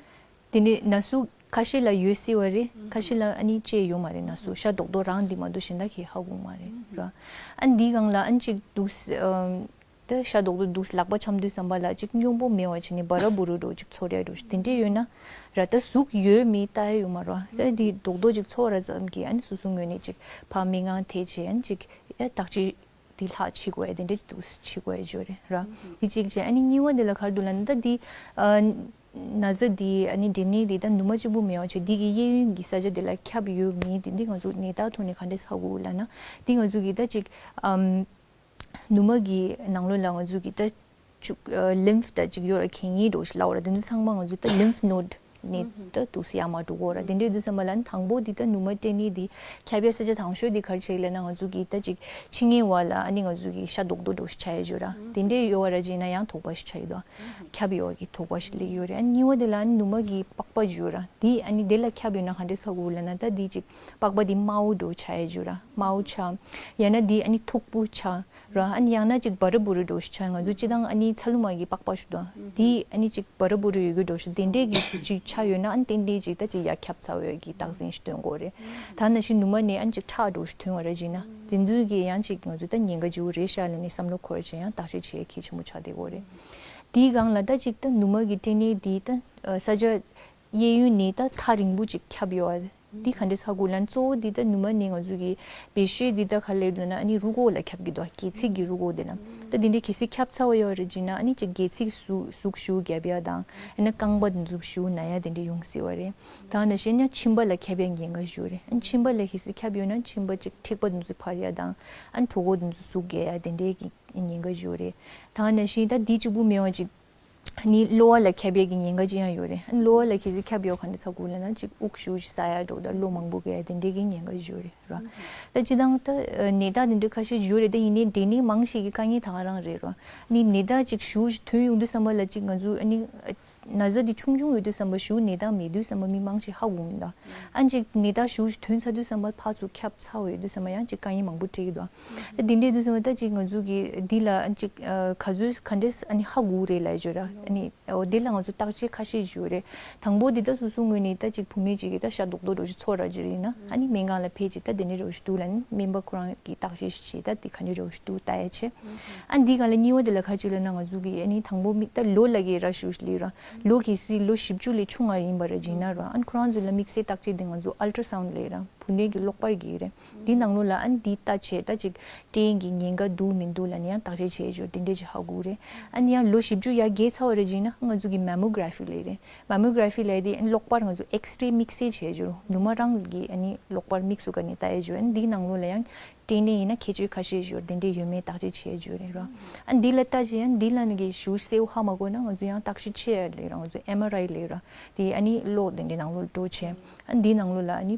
དེ་འདྲའི་ན་ཟུག་ཁ་ཤས་ལ་ཡོད་སྲིད་པ་རེད། ཁ་ཤས་ལ་ཨ་ནི་ཅི་ཡང་ཡོད་མ་རེད། ན་ཟུག་ཤ་རྡོག་རྡོག་རང་འདི་མ་གཏོགས་གཞན་དག་གིས་ཧ་གོ་མ་རེད་ར། ཨ་ནི་འདིའི་སྒང་ལ་ཨ་ནི་ཅིག་འདུག་ས་ཨམ། ད་ཤ་རྡོག་རྡོག་འདུག་ལག་པ་འཆང་དུས་ཙམ་པ་ལ་ཅིག་སྙོམས་པོ་མེད་པ་བྱས་ནས་འབར་ར་འབུར་ར་འདྲ་བོ་ཅིག་ཚོར་ཡ་འདྲ་བོ་ཞིག་དེ་འདྲས་ཡོད་ན་ར། ད་ཟུག་ཡོད་མེད་ལྟ་ཡ་ཡོད་མ་རེད་བ། ད་འདི་རྡོག་རྡོག་ཅིག་ཚོར་བ་ཙམ་གྱིས་ཨ་ནི་སོ་སོའི་ངོས་ནས་ཅིག་ཕར་མིག་དབང་ཐེབས་བྱས། ཨ་ནི་ཅིག་ཡ་བརྟག་དཔྱད་འདི་ལྷག་བྱེད་དགོས་ཡ་དེ་འདྲས་ཅིག་འདུག་བྱེད་དགོས་ཡ་ཅིག་ཡོད་རེད་ར། འདི་གཅིག་བྱས། ཨ་ནི་གཉིས་པ་འདི་ལ་ག་རེ་འདུག་ལབ་ན། ད་འདི་ཨ་ན་ཚ་འདི་ཨ་ནི་འབྲས་ནད་འདི་ད་ནུ་མ་གཅིག་པུ་མེད་པ་བྱས། འདི་གི་གཡས་གཡོན་གྱི་ས་ཆ་དེ་ལ་ཁྱབ་ཡོད་མེད་དེ་འདི་ང་ཚོ་ནད་རྟགས་ཐོག་ནས་ག་འདྲས་ཧ་གོ་ལབ་ན། འདི་ང་ཚོ་གི་ད་ཅིག་ཨམ། ནུ་མ་གི་ནང་ལོགས་ལ་ང་ཚོ་གི་ད་ཅིག་ཨ་ལིམཕ་ད་ཅིག་ཡོད་ར། གད་སྙིགས་འདྲ་བོ་ཞིག་ལབ་དགོས་ར། དེ་ཚོ་ཚང་མ་ང་ཚོ་ད་ལིམཕ་ནོད་ནས་ད་འདུག་སེ་ཡར་མར་འགྲོ་གི་ཡོད་ར། དེ་འདྲས་དུས་ཙམ་པ་ལ་ནི་དང་པོ་འདི་ད་ནུ་མ་སྐྲན་ནད་འདི་ཁྱབ་ཡ་ས་ཆ་དང་ཤོས་འདི་ག་རེ་ཆགས་ཀྱི་ལབ་ན། ང་ཚོ་གི་ད་ཅིག་ཕྱི་ངོས་བ་ལ་ཨ་ནི་ང་ཚོ་གི་ཤ་རྡོག་རྡོག་འདྲ་བོ་ཞིག་ཆགས་ཡ་ཅིག་ཡོད་ར། དེ་འདྲས་ཡོད་པ་ར་བྱས་ན་ཡང་དོགས་པ་ཞིག་ཆགས་ཀྱི་འདུག་ཁྱབ་ཡོད་པ་གི་དོགས་པ་ཞིག་སླེབས་ཀྱི་ཡོད་རེད། ཨ་ནི་གཉིས་པ་དེ་ལ་ཨ་ནི་ནུ་མ་གི་པགས་པ་ཅིག་ཡོད་ར། འདི་ཨ་ནི་དེ་ལ་ཁྱབ་ཡོད་ན་ག་འདྲས་ཧ་གོ་ལབ་ན། ད་འདི་ཅིག་པགས་པ་འདི་དམར་པོ་འདྲ་བོ་ཆགས་ཡ་ཅིག་ཡོད་ར། དམར་པོ་ཆགས། ཡང་ན་འདི་ཨ་ནི་མཐུག་པོ་ཆགས། ར། ཨ་ནི་ཡང་ན་ཅིག་འབར་ར་འབུར་ར་འདྲ་བོ་ཞིག་ཆགས། ང་ཚོ་སྤྱིར་བཏང་ཨ་ནི་ཚ་ལུ་མ་གི་པགས་པ་ཞིག་འདུག་ཨ། དེ་ཨ་ནི་ཅིག་འབར་ར་འབུར་ར་ཡོད་རྒྱུ་འདྲ་བོ་ཞིག་དེ་འདྲས་ཀྱི་ཅིག་ཆགས་ཡོད་ན། ཨ་ནི་ཏན་ཏན་ཅིག་ད་ཅིག་ཡར་ཁྱབ་ཚར་བའི་གི་རྟགས་མཚན་ཞིག་སྟོན་གྱི་ཡོད་རེད། ད་ནང་བཞིན་ནུ་མ་ནས་ཨ་ནི་ཅིག་ཁྲག་འདྲ་བོ་ཞིག་ཐོན་པ་ར་བྱས་ན། དེ་ཚོ་གི་ཡང་ཅིག་ང་ཚོ་ད་ཉེན་ཁ་ཅིག་རེད་ཤག་ལབ་ནས་བསམ་བློ་འཁོར་བྱས་ཡང་བརྟག་དཔྱད་བྱེད་ཡ་གལ་ཆེན་པོ་ཆགས་བསྡད་ཀྱི་ཡོད་རེད། དེའི་སྒང་ལ་ད་ཅིག་ད་ནུ་མ་གི་སྐྲན་ནད་འདི་ད་ས་ཆ་གཡས་གཡོན་ནས་ད་ཐག་རིང་པོ་ཅིག་ཁྱབ་ཡོད་པ། འདི་ག་འདྲས་ཧ་གོ་ལབ་ན། གཙོ་བོ་འདི་ད་ནུ་མ་ནས་ང་ཚོ་གི་བེད་སྤྱོད་འདི་ད་ག་རེ་ལབ་ན། ཨ་ནི་རུས་ཁོག་ལ་ཁྱབ་ཀྱི་འདུག་སྒལ་ཚིགས་ཀྱི་རུས་ཁོག་དེ་ན། ད་འདི་འདྲའི་གལ་སྲིད་ཁྱབ་ཚར་བ་ཡོད་རེད་ཅེ་ན། ཨ་ནི་ཅིག་སྒལ་ཚིགས་ཟུག་ཟུག་ཞེ་པོ་རྒྱབ་ཡ་དང་། ཨ་ནི་རྐང་པ་འདི་ཚོ་ཞེ་པོ་ན་ཡ་དེ་འདྲ་ཡོང་སྲིད་པ་རེད། ད་ནང་བཞིན་ཡང་མཆིན་པ་ལ་ཁྱབ་ཡ་ཉེན་ཁ་ཞེ་པོ་རེད། ཨ་ནི་མཆིན་པ་ལ་གལ་སྲིད་ཁྱབ་ཡོད་ན་མཆིན་པ་ཅིག་མཁྲེགས་པ་འདི་ཚོ་འཕར་ཡ་དང་། ཨ་ནི་གྲོད་ཁོག་འདི་ཚོ་ཟུག་རྒྱག་ཡ་དེ་འདྲའི་གི་ཉེན་ཁ་ཞེ་པོ་རེད། ད་ནང་བཞིན་ད་འདི་གཅིག་པུ་མེད་པ་ཅིག་ནི་གློ་བ་ལ་ཁྱབ་ཡས་ཀྱི་ཉེན་ཁ་ཅི་ཡང་ཡོད་རེད། གློ་བ་ལ་གལ་སྲིད་ཁྱབ་ཡོད་ག་འདྲ་ཚ་དགོས་ལབ་ན། ཅིག་དབུགས་ཞེ་པོ་ཅིག་ཟ་ཡ་འདྲ་བོ་དང་གློ་མང་པོ་གས་ཡ་དེ་འདྲའི་གི་ཉེན་ཁ་ཡོད་རེད་ར། ད་སྤྱིར་བཏང་ད་ནད་རྟགས་དེ་འདྲ་ཁ་ཤས་ཡོད་རེད། ད་ཡིན་ནའི་འབྲས་ནད་མང་ཞིག་གི་དཀའ་ངལ་ད་ག་རང་རེད་ར། ནི་ནད་རྟགས་ཅིག་ཞེ་པོ་ཅིག་ཐོན་ཡོང་དུས་ཙམ་པ་ལ་ཅིག་ང་ཚོ་ཨ་ནི་ ན་ཚ་འདི་ཆུང་ཆུང་ཡོད་དུས་ཙམ་པ་ཞུ་ནད་རྟགས་མེད་དུས་ཙམ་པ་མི་མང་ཆེ་ཧ་གོ་མི་འདུག་ཨ་ཅིག་ནད་རྟགས་ཞུ་ཐོན་ཚར་དུས་ཙམ་པ་ཕར་ཚུར་ཁྱབ་ཚར་བ་ཡོད་དུས་ཙམ་པ་ཡང་ཅིག་དཀའ་ངལ་མང་པོ་འཕྲད་ཀྱི་འདུག་ད་འདི་འདྲའི་དུས་ཙམ་པ་ད་ཅིག་ང་ཚོ་གི་འདི་ལ་ཨ་ཅིག་ག་ཚོད་ག་འདྲས་ཨ་ནི་ཧ་གོ་རེད་ལབ་ཡོད་ར། ཨ་ནི་འོ་དེ་ལ་ང་ཚོ་བརྟག་དཔྱད་ཁ་ཤས་ཞུ་རེད། དང་པོ་འདི་ད་སོ་སོ་ངོས་ནས་ད་ཅིག་བུད་མེད་ཅིག་གིས་ད་ཤ་རྡོག་རྡོག་འདྲ་ཞིག་ཚོར་ར་ཅིག་རེད་ན་ཨ་ནི་སྨན་ཁང་ལ་ཕེབས་ཅིག་ད་དེ་འདྲའི་འདྲ་ཞིག་འདུག་ལབ་ནི་སྨན་པ་ཁོ་རང་གིས་བརྟག་དཔྱད་ཞིག་བྱེད་ད་དེ་ག་འདྲའི་འདྲ་ཞིག་འདུག་ལྟ་ཡ་བྱེད། ཨ་འདི་ག་ལ་གཉིས་པ་དེ་ལ་ག་ཅིག་ལབ་ན་ང་ཚོ་གི་ཨ་ནི་དང་པོ་མི་ད་ལོ་ལ་གི་ར་ཞུ་ལི་ར་ལོ་གི་སི་ལོ་བཞི་བཅུ་ལས་ཆུང་བ་ཡིན་པ་ར་ཅིག་ན་ར་ཨ་ནི་ཁོ་རང་ཚོ་ལ་དམིགས་བསལ་བརྟག་དཔྱད་དེ་ང་ཚོ་ཨལ་ཏྲ་སའུན་ལབ་ར་བུད་མེད་ཀྱི་གློག་པར་གྱི་རེད། འདི་ནང་ལོགས་ལ་ཨ་ནི་འདི་ལྟ་བྱས་ད་ཅིག་སྐྲན་གྱི་ཉེན་ཁ་འདུག་མི་འདུག་ལབ་ནི་ཡང་བརྟག་དཔྱད་བྱས་ཡོད་དེ་འདྲས་ཅིག་ཧ་གོ་རེད། ཨ་ནི་ཡང་ལོ་བཞི་བཅུ་ཡར་རྒས་ཚར་བ་རེད་ཅིག་ན་ང་ཚོ་གི་མེ་མོ་གྷ་ར་ཕི་ལབ་རེད། མེ་མོ་གྷ་ར་ཕི་ལབ་དེ་ཨ་ནི་གློག་པར་ང་ཚོ་ཨེགས་རེ་དམིགས་བསལ་བྱས་ཡོད་ནུ་མ་རང་གི་ཨ་ནི་གློག་པར་དམིགས་སུ་བཀར་ནས་ལྟ་ཡས་ཡོད། ཨ་ནི་འདིའི་ནང་ལོགས་ལ་ཡང་སྐྲན་ནད་ཡིན་ན་ཁྱད་ཆོས་ཁ་ཤས་ཡོད་དེ་འདྲས་ཡོད་མེད་བརྟག་དཔྱད་བྱས་ཡོད་རེད་ར། ཨ་ནི་འདི་ལ་ལྟ་བྱས་ཨ་ནི་འདི་ལ་ནི་གི་ཞུ་གསལ་བོ་ཧ་མ་གོ་ན་ང་ཚོ་ཡང་བརྟག་དཔྱད་བྱས་ཡ་ལས་ར་ང་ཚོ་ཨེམ་ཨར་ཨའི་ལས་ར་དེ་ཨ་ནི་གློག་དེ་འདྲས་ནང་ལོགས་འགྲོ་བྱས་ཨ་ནི་འདིའི་ནང་ལོགས་ལ་ཨ་ནི།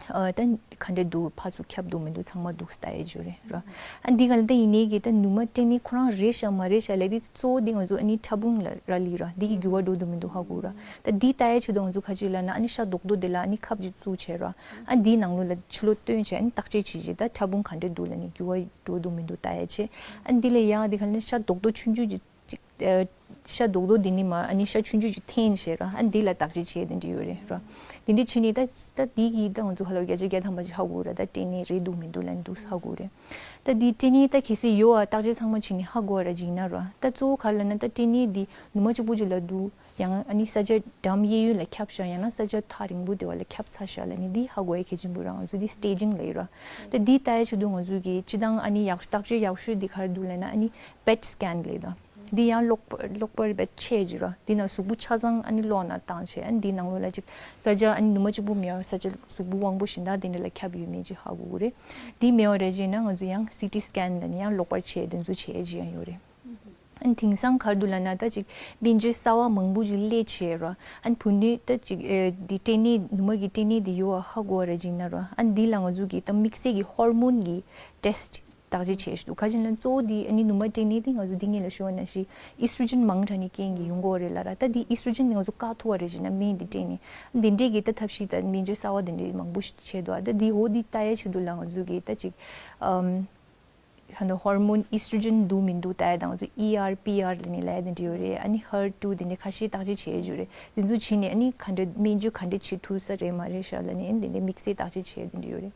ཨ་ད་ག་འདྲས་འདུག་ཕར་ཚུར་ཁྱབ་འདུག་མི་འདུག་ཚང་མ་འདུག་ལྟ་ཡས་ཡོད་རེད་ར། ཨ་འདི་ག་ལ་ད་ཡིན་ནའི་གི་ད་ནུ་མ་སྐྲན་ནད་ཁོ་རང་རེད་ཤག་མ་རེད་ཤག་ལབ་དེ་གཙོ་བོ་འདི་ང་ཚོ་ཨ་ནི་ཕྲ་ཕུང་ལ་རག་ལས་ར་འདི་གི་འགྱུར་བ་འགྲོ་འདུག་མི་འདུག་ཧ་གོ་ར། ད་འདི་ལྟ་ཡས་ཆེད་དུ་ང་ཚོ་ག་ཅིག་ལབ་ན་ཨ་ནི་ཤ་རྡོག་རྡོག་དེ་ལ་ཨ་ནི་ཁབ་ཅིག་བཙུགས་བྱས་ར། ཨ་འདིའི་ནང་ལོགས་ལ་ཕྱི་ལོགས་བཏོན་བྱས་ཨ་ནི་བརྟག་དཔྱད་བྱེད་བྱས་ད་ཕྲ་ཕུང་ག་འདྲས་འདུག་ལབ་ནི་འགྱུར་བ་འགྲོ་འདུག་མི་འདུག་ལྟ་ཡས་ཆེད། ཨ་འདི་ལ་ཡང་འདི་ག་ལ་ཤ་རྡོག་རྡོག་ཆུང་ཆུང་ཅིག་ཅིག་ཨ་ཤ་རྡོག་རྡོག་འདི་ནི་མ་ཨ་ནི་ཤ་ཆུང་ཆུང་ཅིག་འཐེན་བྱས་ར་ཨ་འདི་ལ་བརྟག་དཔྱད་བྱས་དེ་འདྲ་ཡོད་རེད་ར། དེ་འདྲ་བྱས་ནས་ད་ད་འདི་གི་ད་ང་ཚོ་ཧ་ལོ་བརྒྱ་ཆ་བརྒྱ་ཐམ་པ་ཅིག་ཧ་གོ་ར་ད་སྐྲན་ནད་རེད་འདུག་མི་འདུག་ལབ་ནི་འདུག་ཧ་གོ་རེད། ད་འདི་སྐྲན་ནད་ད་གལ་སྲིད་ཡོད་ཨ་བརྟག་དཔྱད་ཚང་མ་བྱས་ནས་ཧ་གོ་བ་ར་ཅིག་ན་ར་ད་གཙོ་བོ་ག་ལབ་ན་ད་སྐྲན་ནད་འདི་ནུ་མ་གཅིག་པུ་ཅིག་ལ་འདུག་ཡང་ཨ་ནི་ས་ཆ་འགྲམ་གཡས་གཡོན་ལ་ཁྱབ་ཤག་ཡང་ན་ས་ཆ་ཐག་རིང་པོ་དེ་བ་ལ་ཁྱབ་ཚར་ཤག་ལབ་ནི་འདི་ཧ་གོ་ཡ་གལ་ཆེན་པོ་ར་ང་ཚོ་འདི་སི་ཊེ་ཇིང་ལབ་ཡོད་ར། ད་འདི་ལྟ་ཡ་ཆེད་དུ་ང་ཚོ་གི་སྤྱི་བཏང་ཨ་ནི་ཡག་ཤོས་བརྟག་དཔྱད་ཡག་ཤོས་འདི་ག་རེ་འདུག་ལབ་ན་ཨ་ནི་པེཊ་སི་ཀེན་ལབ་ཡོད་ད། འདི་ཡང་གློག་པ་གློག་པར་བེད་ཆེ་ཇི་ར། འདི་ན་གཟུགས་པོ་ཆ་ཚང་ཨ་ནི་གློག་ནང་བཏང་བྱས་ཨ་ནི་འདི་ནང་ལོགས་ལ་ཅིག་ས་ཆ་ཨ་ནི་ནུ་མ་གཅིག་པུ་མེད་པར་ས་ཆ་གཟུགས་པོ་དབང་པོ་གཞན་དག་དེ་འདྲ་ལ་ཁྱབ་ཡོད་མེད་ཅིག་ཧ་གོ་གི་རེད། འདི་མེད་པ་རེད་ཅེ་ན་ང་ཚོ་ཡང་སི་ཊི་སི་ཀེན་ལ་ནི་ཡང་གློག་པར་ཆེ་དེ་ཚོ་བྱས་ཅིག་ཡང་ཡོད་རེད། ཨ་ནི་དེང་སང་ག་རེ་འདུག་ལབ་ན་ད་ཅིག་སྨན་བཅོས་གསར་བ་མང་པོ་ཅིག་སླེབས་བྱས་ར། ཨ་ནི་བུ་ནུས་ད་ཅིག་ཨེ་འདི་སྐྲན་ནད་ནུ་མ་གི་སྐྲན་ནད་འདི་ཡོད་པ་ཧ་གོ་བ་རེད་ཅེ་ན་ར། ཨ་ནི་འདི་ལ་ང་ཚོ་གི་ད་དམིགས་བསལ་གྱི་ཧོར་མོན་གྱི་ཊེ་སི་ཊི་བརྟག་དཔྱད་བྱས་ཤི་འདུག་ག་ཅིག་ལ་གཙོ་བོ་དེ་ཨ་ནི་ནུ་མ་སྐྲན་ནད་དེ་ང་ཚོ་འདི་སྔོན་ལ་ཞུས་པ་ནང་བཞིན་ཨི་སི་ཊྲོ་ཇེན་མང་དྲགས་ནས་རྐྱེན་གྱིས་ཡོང་གི་ཡོད་རེད་ལབ་ར། ད་དེ་ཨི་སི་ཊྲོ་ཇེན་དེ་ང་ཚོ་བཀག་ཐུབ་པ་རེད་ཅེ་ན་སྨན་དེ་སྤྲད་ནས་འདི་འདྲས་ཀྱི་ད་ཐབས་ཤེས་ད་སྨན་བཅོས་གསར་བ་དེ་འདྲས་མང་པོ་ཞིག་བྱས་འདུག་ད་དེ་འོ་དེ་ལྟ་ཡའི་ཆེད་དུ་ལ་ང་ཚོ་གི་ད་ཅིག་ཨམ་ད་ཧོར་མོན་ཨི་སི་ཊྲོ་ཇེན་འདུག་མི་འདུག་ལྟ་ཡ་ད་ང་ཚོ་ཨི་ཨར་པི་ཨར་ལབ་ནས་ལབ་ཡ་དེ་འདྲས་ཡོད་རེད། ཨ་ནི་ཧར་ཊུ་དེ་འདྲས་ཁ་ཤས་བརྟག་དཔྱད་བྱས་ཡོད་རེད། དེ་ཚོ་བྱས་ནས་ཨ་ནི་ག་འདྲས་སྨན་བཅོས་ག་འདྲས་བྱེད་ཐུབ་ས་རེད་མ་རེད་ཤག་ལབ་ནས་ཨ་ནི་དེ་འདྲས་དམིགས་བསལ་བརྟག་དཔྱད་བྱས་དེ་འདྲས་ཡོད་རེད།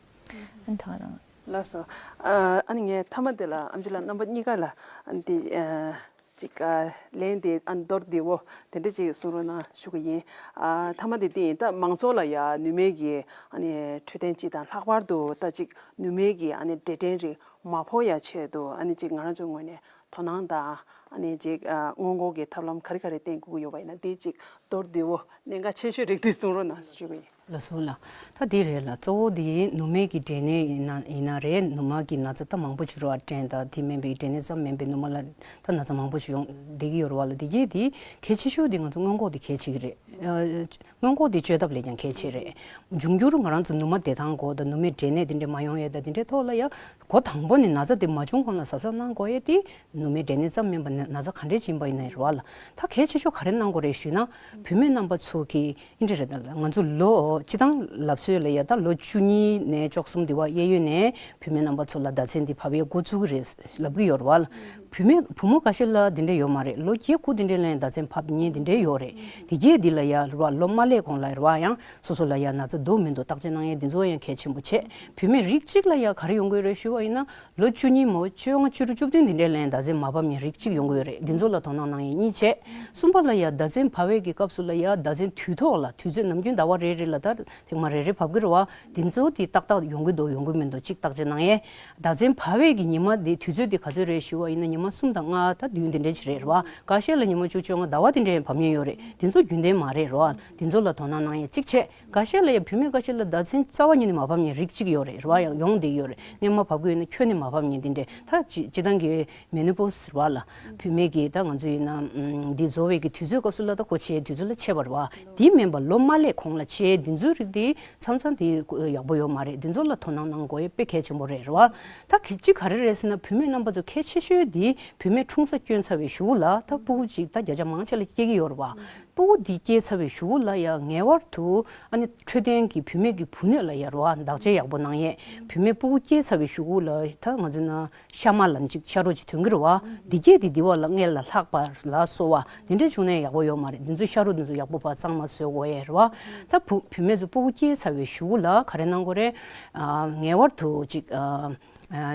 ཨ་ནི་ད་རང་། ལགས་སོ། ཨ་ཨ་ནི་ངས་མཐའ་མ་དེ་ལ་ཨེམ་ཆི་ལགས་རྣམ་པ་གཉིས་ཀ་ལ་ཨ་ནི་དེ་ཨ་ཅིག་ཨ་ལན་དེ་ཨ་ནི་མདོར་བསྡུས་པོ་དེ་འདྲ་ཅིག་གསུང་རོགས་གནང་ཞུ་གི་ཡིན། ཨ་མཐའ་མ་དེ་དེ་ཡིན། ད་མང་ཚོགས་ལ་ཡ་ནུ་མའི་གི་ཨ་ནི་འཕྲོད་བསྟེན་སྤྱི་དང་ལྷག་པར་དུ་ད་ཅིག་ནུ་མའི་གི་ཨ་ནི་འབྲས་སྐྲན་རིགས་མ་ཕོག་ཡ་ཆེད་དུ་ཨ་ནི་ཅིག་ང་རང་ཚོའི་ངོས་ནས་དོ་སྣང་དང་ཨ་ནི་ཅིག་ཨ་སྔོན་འགོག་གི་ཐབས་ལམ་ག་རེ་ག་རེ་བསྟེན་དགོས་ཀྱི་ཡོད་པ་ཡིན་ན་དེ་ཅིག་མདོར་བསྡུས་པོ་གནད་འགག་ཆེ་ཤོས་རིགས་དེ་གསུང་རོགས་གནང་ཞུ་གི་ཡིན། ལགས་སོ་ལགས། ད་དེ་རེད་ལགས། གཙོ་བོ་དེ་ནུ་མའི་གི་འབྲས་ནད་ཡིན་ན་ཡིན་ན་རེད། ནུ་མ་གི་ན་ཚ་ད་མང་པོ་ཞིག་རེད་བ། སྐྲན་དང་དེ་མིན་པའི་འབྲས་ནད་ཙམ་མིན་པའི་ནུ་མ་ལ་ད་ན་ཚ་མང་པོ་ཞིག་ཡོང་བསྡད་ཀྱི་ཡོད་རེད་བ་ལགས། དེ་གྱིས་དེ་གལ་ཆེ་ཤོས་དེ་ང་ཚོ་སྔོན་འགོག་དེ་གལ་ཆེ་གི་རེད། ཨ་སྔོན་འགོག་དེ་བཅོས་ཐབས་ལས་ཀྱང་གལ་ཆེ་རེད། འབྱུང་འགྱུར་ང་རང་ཚོ་ནུ་མ་བདེ་ཐང་སྐོར་དང་ནུ་མའི་འབྲས་ནད་དེ་འདྲས་མ་ཡོང་ཡས་དང་དེ་འདྲའི་ཐོག་ལ་ཡ་འགོ་དང་པོ་ནས་ན་ཚ་དེ་མ་བྱུང་གོང་ལ་གཟབ་གཟབ་གནང་དགོས་ཡས་དེ་ནུ་མའི་འབྲས་ནད་ཙམ་མིན་པ་ནས་ན་ཚ་ག་འདྲས་ཅིག་ཡིན་པ་ཡིན་ན་རེད་བ་ལགས། ད་གལ་ཆེ་ཤོས་ག་རེ་གནང་དགོས་རེད་ཞུས་ན་བུད་མེད་རྣམ་པ་ཚོ་གི་ཨིན་དྲ་རེད་ད་ལགས། ང་ཚོ་ལོ་སྤྱི་བཏང་ལབ་སྲོལ་ལ་ཡ་ད་ལོ་བཅུ་གཉིས་ནས་བཅུ་གསུམ་དེ་བ་གཡས་གཡོན་ནས་བུད་མེད་རྣམ་པ་ཚོ་ལ་ཟླ་མཚན་དེ་བབས་ཡས་འགོ་བཙུགས་ཀྱི་རེད་ལབ་ཀྱི་ཡོད་རེད་བ་ལགས། བུད་མེད་བུ་མོ་འགའ་ཤས་ལ་དེ་འདྲ་ཡོད་མ་རེད། ལོ་བརྒྱད་དགུ་དེ་འདྲའི་ལན་ཟླ་མཚན་བབས་མཁན་དེ་འདྲ་ཡོད་རེད། དེ་རྗེས་འདི་ལ་ཡ་རེད་བ་ལོ་མ་སླེབས་གོང་ལ་རེད་བ་ཡང་སོ་སོ་ལ་ཡ་ན་ཚ་འདུག་མི་འདུག་བརྟག་དཔྱད་གནང་ཡས་འདི་ཚོ་ཡང་གལ་ཆེན་པོ་བྱས། བུད་མེད་རིགས་གཅིག་ལ་ཡ་ག་རེ་ཡོང་གི་རེད་ཞུ་བ་ཡིན་ན་ལོ་བཅུ་གཉིས་མོ་བཅོ་ལྔ་བཅུ་དྲུག་བཅུ་བདུན་འདི་འདྲའི་ལན་ཟླ་མཚན་མ་བབས་མཁན་རིགས་གཅིག་ཡོང་གི་ཡོད་རེད། འདི་ཚོ་ལ་དོ་སྣང་གནང་ཡས་གཉིས་བྱས། གསུམ་པ་ལ་ཡ་ཟླ་མཚན་བབས་པའི་གི་སྐབས་སུ་ལ་ཡ་ཟླ་མཚན་དུས་ཐོག་ལ་དུས་ཚོད་ནམ་རྒྱུན་ཟླ་བ་རེ་རེ་ལ་ད་ཐེངས་མ་རེ་རེ་བབས་ཀྱི་རེད་བ། འདི་ཚོ་དེ་ཏག་ཏག་ཡོང་གི་འདུག་ཡོང་གི་མི་འདུག་གཅིག་བརྟག་དཔྱད་གནང་ཡས། ཟླ་མཚན་བབས་པའི་གི་ཉི་མ་དེ་དུས་ཚོད་དེ་ག་ཚོད་རེད་ཞུ་བ་ཡིན་ན་ཉི་མ་གསུམ་དང་ལྔ་དང་བདུན་དེ་འདྲ་ཅིག་རེད་རེད་བ། འགའ་ཤས་ལ་ཉི་མ་བཅུ་བཅོ་ལྔ་ཟླ་བ་དེ་འདྲ་ཡང་བབས་མཁན་ཡོད་རེད། དེ་ཚོ་རྒྱུན་ལྡན་མ་རེད་རེད་བ། དེ་ཚོ་ལ་དོ་སྣང་གནང་ཡས་གཅིག་བྱས། འགའ་ཤས་ལ་ཡང་བུད་མེད་འགའ་ཤས་ལ་ཟླ་མཚན་རྩ་བ་ཉིད་ནས་མ་བབས་མཁན་རིགས་གཅིག་ཡོད་རེད་རེད་བ། ཡང་ཡོང་བསྡད་ཡོད་རེད། སྔོན་མ་བབས་ཀྱི་ཡོད་ན་ཁྱོན་ནས་མ་བབས་མཁན་དེ་འདྲ་ད་སྤྱི་སྤྱི་བཏང་གི་མེ་ནོ་པོ་སི་ཟེར་བ་ལ་བུད་མེད་ཀྱི་ད་ང་ཚོ་ཡིན་ན་འདི་བཟོ་བའི་གི་དུས་ཚོད་སྐབས་སུ་ལ་ད་ཁོ་བྱས་དུས་ཚོད་ལ་བྱས་པ་རེད་བ། དེ་མིན་པ་ལོ་མ་སླེབས་གོང་ལ་བྱས་དེ་ཚོའི་རིགས་དེ་མཚམས་མཚམས་དེ་ཡག་པོ་ཡོད་མ་རེད། དེ་ཚོ་ལ་དོ་སྣང་གནང་དགོས་ཡས་དཔེ་གལ་ཆེན་པོ་རེད་རེད་བ། ད་གི་གཅིག་ག་རེ་རེད་ཟེར་ན་བུད་མེད་རྣམ་པ་ཚོ་གལ་ཆེ་ཤོས་དེ་བུད་མེད་འཁྲུངས་ས་བསྐྱོན་ཚར་བའི་གཞུག་ལ་ད་ཕྲུ་གུ་གཅིག་ད་བརྒྱ་ཆ་མང་ཆེ་ལ་སྐྱེ་གི་ཡོད་རེད་བ། སྤུ་གུ་འདི་སྐྱེས་ཚར་བའི་གཞུག་གུ་ལ་ཡ་ངེས་པར་དུ་ཨ་ནི་འཕྲོད་བསྟེན་གྱི་བུད་མེད་ཀྱི་བུ་སྣོད་ལ་ཡ་རེད་བ། བདག་གཅེས་ཡག་པོ་གནང་ཡས། བུད་མེད་སྤུ་གུ་སྐྱེས་ཚར་བའི་གཞུག་གུ་ལ་ད་ང་ཚོ་ན་ཤ་མ་ལ་ནི་ཅིག་ཤ་རོ་ཅིག་ཐོན་གྱི་རེད་བ། འདི་སྐྱེས་དེ་འདི་བ་ལ་སྔས་ལ་ལྷག་པ་ལ་སོ་བ་འདི་འདྲས་བྱུང་ན་ཡག་པོ་ཡོད་མ་རེད། འདི་ཚོའི་ཤ་རོ་འདི་ཚོ་ཡག་པོ་ཕར་གཙང་མ་བཟོ་དགོས་ཡས་རེད་བ། ད་བུ་བུད་མེད་ཚོ་སྤུ་གུ་སྐྱེས་ཚར་བའི་གཞུག་གུ་ལ་ག་རེ་གནང་དགོས་རེད། ཨ་ངེས་པར་དུ་ཅིག་ཨ།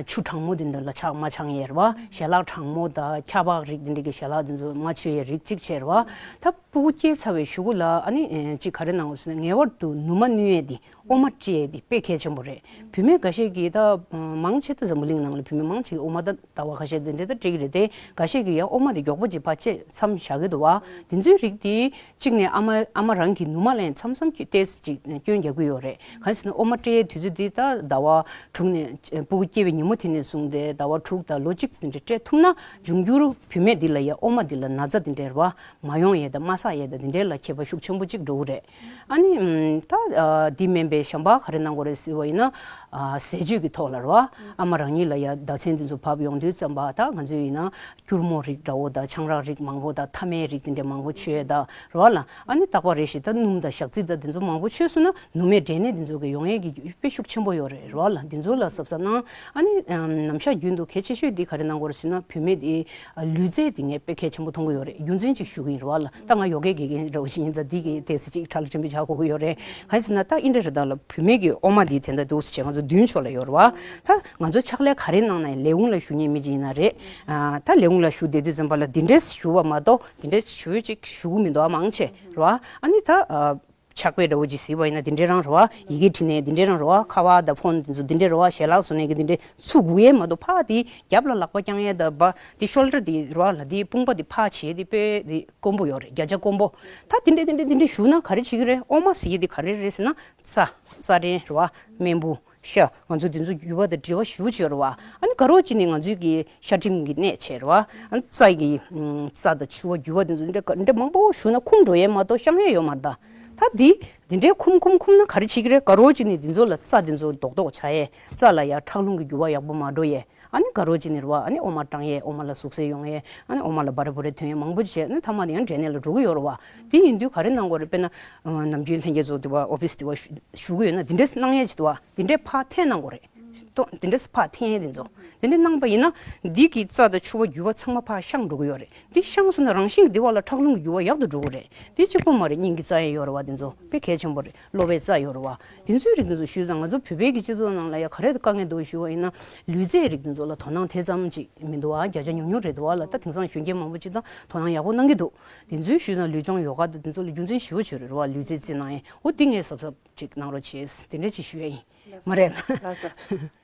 ཆུ་གྲང་མོ་དེ་འདྲ་ལ་ཆགས་མ་ཆང་ཡས་རེད་བ། ཞལ་ལག་གྲང་མོ་དང་ཁྱ་པགས་རིགས་དེ་འདྲ་གི་ཞལ་ལག་དེ་ཚོ་མ་མཆོད་ཡས་རིགས་གཅིག་བྱས་རེད་བ། ད་སྤུ་གུ་སྐྱེས་ཚར་བའི་གཞུག་གུ་ལ་ཨ་ནི་ཅིག་ག་རེ་གནང་དགོས་ཟེར་ན་ངེས་པར་དུ་ནུ་མ་བསྣུན་ཡས་དེ་ཨོ་མ་སྤྲད་ཡས་དེ་དཔེ་གལ་ཆེན་པོ་རེད། བུད་མེད་འགའ་ཤས་ཀྱིས་ད་མང་ཆེ་ད་འཛམ་བུ་གླིང་ནང་ལ་བུད་མེད་མང་ཆེ་གིས་ཨོ་མ་ད་ཟླ་བ་ཁ་ཤས་དེ་འདྲ་ད་སྤྲད་ཀྱི་རེད་དེ། འགའ་ཤས་ཀྱིས་ཡང་ཨོ་མ་དེ་མགྱོགས་པོ་ཅིག་ཕར་བཅད་མཚམས་བཞག་གི་འདུག་བ། དེ་ཚོའི་རིགས་དེ། གཅིག་ནས་ཨ་མ་ཨ་མ་རང་གི་ནུ་མ་ལ་ཡང་མཚམས་མཚམས་ཀྱི་ཏོག་ཙམ་ཅིག་སྐྱོན་རྒྱག་གི་ཡོད་རེད། གང་ཡིན་ཟེར་ན་ཨོ་མ་སྤྲད་ཡས་དུས་ཚོད་འདི་ད་ཟླ་བ་དྲུག་ནས་སྤུ་གུ་སྐྱེས་པའི་ཉིན་མོ་དེ་ནས་བཟུང་སྟེ་ཟླ་བ་དྲུག་དང་ལོ་གཅིག་ཙམ་འདྲ་སྤྲད་ཐུབ་ན་འབྱུང་འགྱུར་བུད་མེད་འདི་ལ་ཡང་ཨོ་མ་འདི་ལ་ན་ཚ་འདི་འདྲ་རེད་བ། མ་ཡོང་ཡས་དང་མ་བསགས་ཡས་དང་འདི་འདྲ་ལ་ཁྱད་པར་ཤུགས་ཆེན་པོ་ཅིག་འགྲོ་གི་རེད། ཨ་ནི་ད་འདི་མིན་པའི་གཞན་པ་ག་རེ་གནང་དགོས་རེད་ཟེར་བ་ཡིན་ན། ཟས་སྤྱོད་ཀྱི་ཐོག་ལ་རེད་བ། ཨ་མ་རང་ཉིད་ལ་ཡང་ཟླ་མཚན་འདི་ཚོ་བབས་ཡོང་དུས་ཙམ་པ་ད་ང་ཚོས་ཡིན་ན། སྐྱུར་མོ་རིགས་འདྲ་བོ་དང་ཆང་རག་རིགས་མང་པོ་དང་ཐ་མའི་རིགས་དེ་འདྲ་མང་པོ་མཆོད་ཡས་དང་རེད་བ་ལ། ཨ་ནི་རྟག་པར་རེ་ཞིག་ད་སྣུམ་དང་ཞག་རྩི་དང་དེ་ཚོ་མང་པོ་མཆོད་སོང་ན་ནུ་མའི་འབྲས་ནད་དེ་ཚོ་གི་ཡོང་ཡས་ཀྱི་དཔེ་ཤུགས་ཆེན་པོ་ཡོད་རེད་རེད་བ་ལ། དེ་ཚོ་ལ་གཟབ་གཟབ་གནང་། ཨ་ནི་ནམ་ཞག་རྒྱུན་དུ་གལ་ཆེ་ཤོས་དེ་ག་རེ་གནང་དགོས་རེད་ཟེར་ན་བུད་མེད་དེ་ལུས་རྩལ་དེ་ངས་དཔེ་གལ་ཆེན་པོ་མཐོང་གི་ཡོད་རེད། རྒྱུ་མཚན་ཅིག་ཞུ་གི་ཡིན་རེད་བ་ལ། ད་ང་ཡོ་གའི་དགེ་རྒན་འདྲ་བོ་ཞིག་ཡིན་ཙང་འདི་གི་ཏོག་ཙམ་ཅིག་ཕྲ་ལ་ཕྲན་བུ་ཆགས་དགོས་ཀྱི་ཡོད་རེད། གང་ཡིན་ཟེར་ན་ད་ཨིན་འདྲ་རེད་ད་ལ་བུད་མེད་ཀྱི་ཨོ་མ་འདི་དེ་འདྲ་འདུག་ཟེར་བྱས་ང་ཚོ་མདུན་ཕྱོགས་ལ་ཡོད་རེད་བ། ད་ང་ཚོ་ཕྱག་ལས་ག་རེ་གནང་ན་ཡང་ལས་ཁུངས་ལ་ཞུགས་མཁན་མི་ཅིག་ཡིན་ན་རེད། ཨ་ད་ལས་ཁུངས་ལ་ཞུགས་བསྡད་དུས་ཙམ་པ་ལ་འདི་འདྲས་ཞུ་བ་མ་གཏོགས་འདི་འདྲས་ཞུ་ཅིག་ཞུ་གི་མི་འདུག་ཨ། མང་ཆེ་རེད་བ། ཨ་ནི་ད་ཨ་ཕྱག་དཔེ་འདྲ་བོ་ཅིག་གཟིགས་པ་ཡིན་ན་འདི་འདྲས་རང་རེད་བ། ཡི་གེ་བྲིས་ནས་འདི་འདྲས་རང་རེད་བ། ཁ་པར་དང་ཕོན་དེ་ཚོ་འདི་འདྲས་རེད་བ། ཞལ་ལག་བཟོ་ནས་ཀྱི་འདི་འདྲས་ཚུར་སྒུག་ཡས་མ་གཏོགས་ཕར་དེ་རྒྱབ་ལ་ལག་པ་བརྐྱང་ཡས་དང་བ་དེ་ཤོལ་ཌར་དེ་རེད་བ་ལ་དེ་དཔུང་པ་དེ་ཕར་བྱས་དེ་དཔེ་དེ་དཀོན་པོ་ཡོད་རེད། བརྒྱ་ཆ་དཀོན་པོ། ད་འདི་འདྲས་འདི་འདྲས་འདི་འདྲས་ཞུ་ན་ག་རེ་བྱེད་ཀྱི་རེད། ཨོ་མ་ཟེར་ཡས་དེ་ག་རེ་རེད་ཟེར་ན་རྩ་རྩ་རན་རེད་བ། རྨེན་བུ། ཤ། ང་ཚོ་དེ་ཚོ་རྒྱུད་པ་དང་འབྲེལ་བ་ཞེ་པོ་ཅིག་ཡོད་རེད་བ། ཨ་ནི་དགའ་རོགས་ཅིག་ནི་ང་ཚོའི་གི་ཤ་ཁྲིམས་ཀྱི་གནད་ཆེ་རེད་བ། ཨ་ནི་རྩ་གི་ཨམ་རྩ་དང་ཕྱུ་པ་རྒྱུད་པ་དེ་ཚོ་འདི་འདྲ་འདི་འདྲ་མང་པོ་ཞུ་ན་འཁུམ་འགྲོ་ཡས་མ་གཏོགས་བཤམས་ཡས་ཡོད་མ་རེད་ད། ད་འདི་འདི་འདྲའི་འཁུམ་འཁུམ་འཁུམ་ན་ག་རེ་བྱེད་ཀྱི་རེད། དགའ་རོགས་ཅིག་ནི་འདི་ཚོ་ལ་རྩ་འདི་ཚོ་རྡོག་རྡོག་ཆགས་ཡས། རྩ་ལ་ཡ་ཁྲག་རླུང་གི་རྒྱུ་བ་ཡག་པོ་མ་འགྲོ་ཡས། ཨ་ནི་དགའ་རོགས་ཅིག་ནི་རེད་བ། ཨ་ནི་ཨོ་མ་སྐྲངས་ཡས། ཨོ་མ་ལ་ཟུག་གཟེར་ཡོང་ཡས། ཨ་ནི་ཨོ་མ་ལ་བ་རེ་བུ་རེ་ཐོན་ཡས་མང་པོ་བྱས་ནས་མཐའ་མ་དེ་ཡང་འབྲས་ནད་ལ་འགྲོ་གི་ཡོད་རེད་བ། དེ་ཡིན་དུས་ག་རེ་གནང་དགོས་རེད། དཔེར་ན་ནམ་རྒྱུན་ལྷན་རྒྱས་ཚོ་དེ་བ་ཨོ་ཕི་སི་དེ་བ་ཞུ་གི་ཡོད་ན་འདི་འདྲས་གནང་ཡས་ཅིག་འདུག་བ། འདི་འདྲས་ཕར་འཐེན་གནང་དགོས་རེད། ཏོ་འདི་འདྲས་ཕར་འཐེན་ཡས་དེ་ཚོ་འདི་འདྲས་གནང་པ་ཡིན་ན་འདི་གི་རྩ་དང་ཕྱུ་པ་རྒྱུ་བ་ཚང་མ་ཕར་བཤམས་འགྲོ་གི་ཡོད་རེད། འདི་བཤམས་སོང་ན་རང་བཞིན་གྱི་འདི་བ་ལ་ཁྲག་རླུང་གི་རྒྱུ་བ་ཡག་ཏུ་འགྲོ་གི་རེད། འདི་གཅིག་པོ་མ་རེད། སྙིང་གི་རྩ་ཡང་ཡོད་རེད་བ། དེ་ཚོ་དཔེ་གལ་ཆེན་པོ་རེད། གློ་བའི་རྩ་ཡོད་རེད་བ། དེ་ཚོའི་རིགས་དེ་ཚོ་ཞུས་ཙང་ང་ཚོ་བོད་པའི་གི་སྤྱི་ཚོགས་ནང་ལ་ཡ་ག་རེ་དཀའ་ངལ་འདུག་ཞུས་པ་ཡིན་ན་ལུས་རྩལ་རིགས་དེ་ཚོ་ལ་དོ་སྣང་དེ་ཙམ་ཅིག་མི་འདུག་བ། བརྒྱ་ཆ་ཉུང་ཉུང་རེད་འདུག་བ་ལ། ད་དེང་སང་གཞོན་སྐྱེས་མང་པོ་ཅིག་ད་དོ་སྣང་ཡག་པོ་གནང་གི་འདུག་དེ་ཚོའི་ཞུས་ཙང་ལུས་སྦྱོང་ཡོ་ག་དང་དེ་ཚོ་ལ་རྒྱུ་མཚན་ཞེ་པོ་ཅིག་ཡོད་རེད་བ། ལུས་རྩལ་རྩེད་གནང་ཡས། འོ་དེ་ངས་གཟབ་གཟབ་ཅིག་གནང་རོགས་བྱེད། དེ་འདྲ་ཅིག་ཞུ་ཡས་ཡིན། མ་རེད། ལགས་སོ།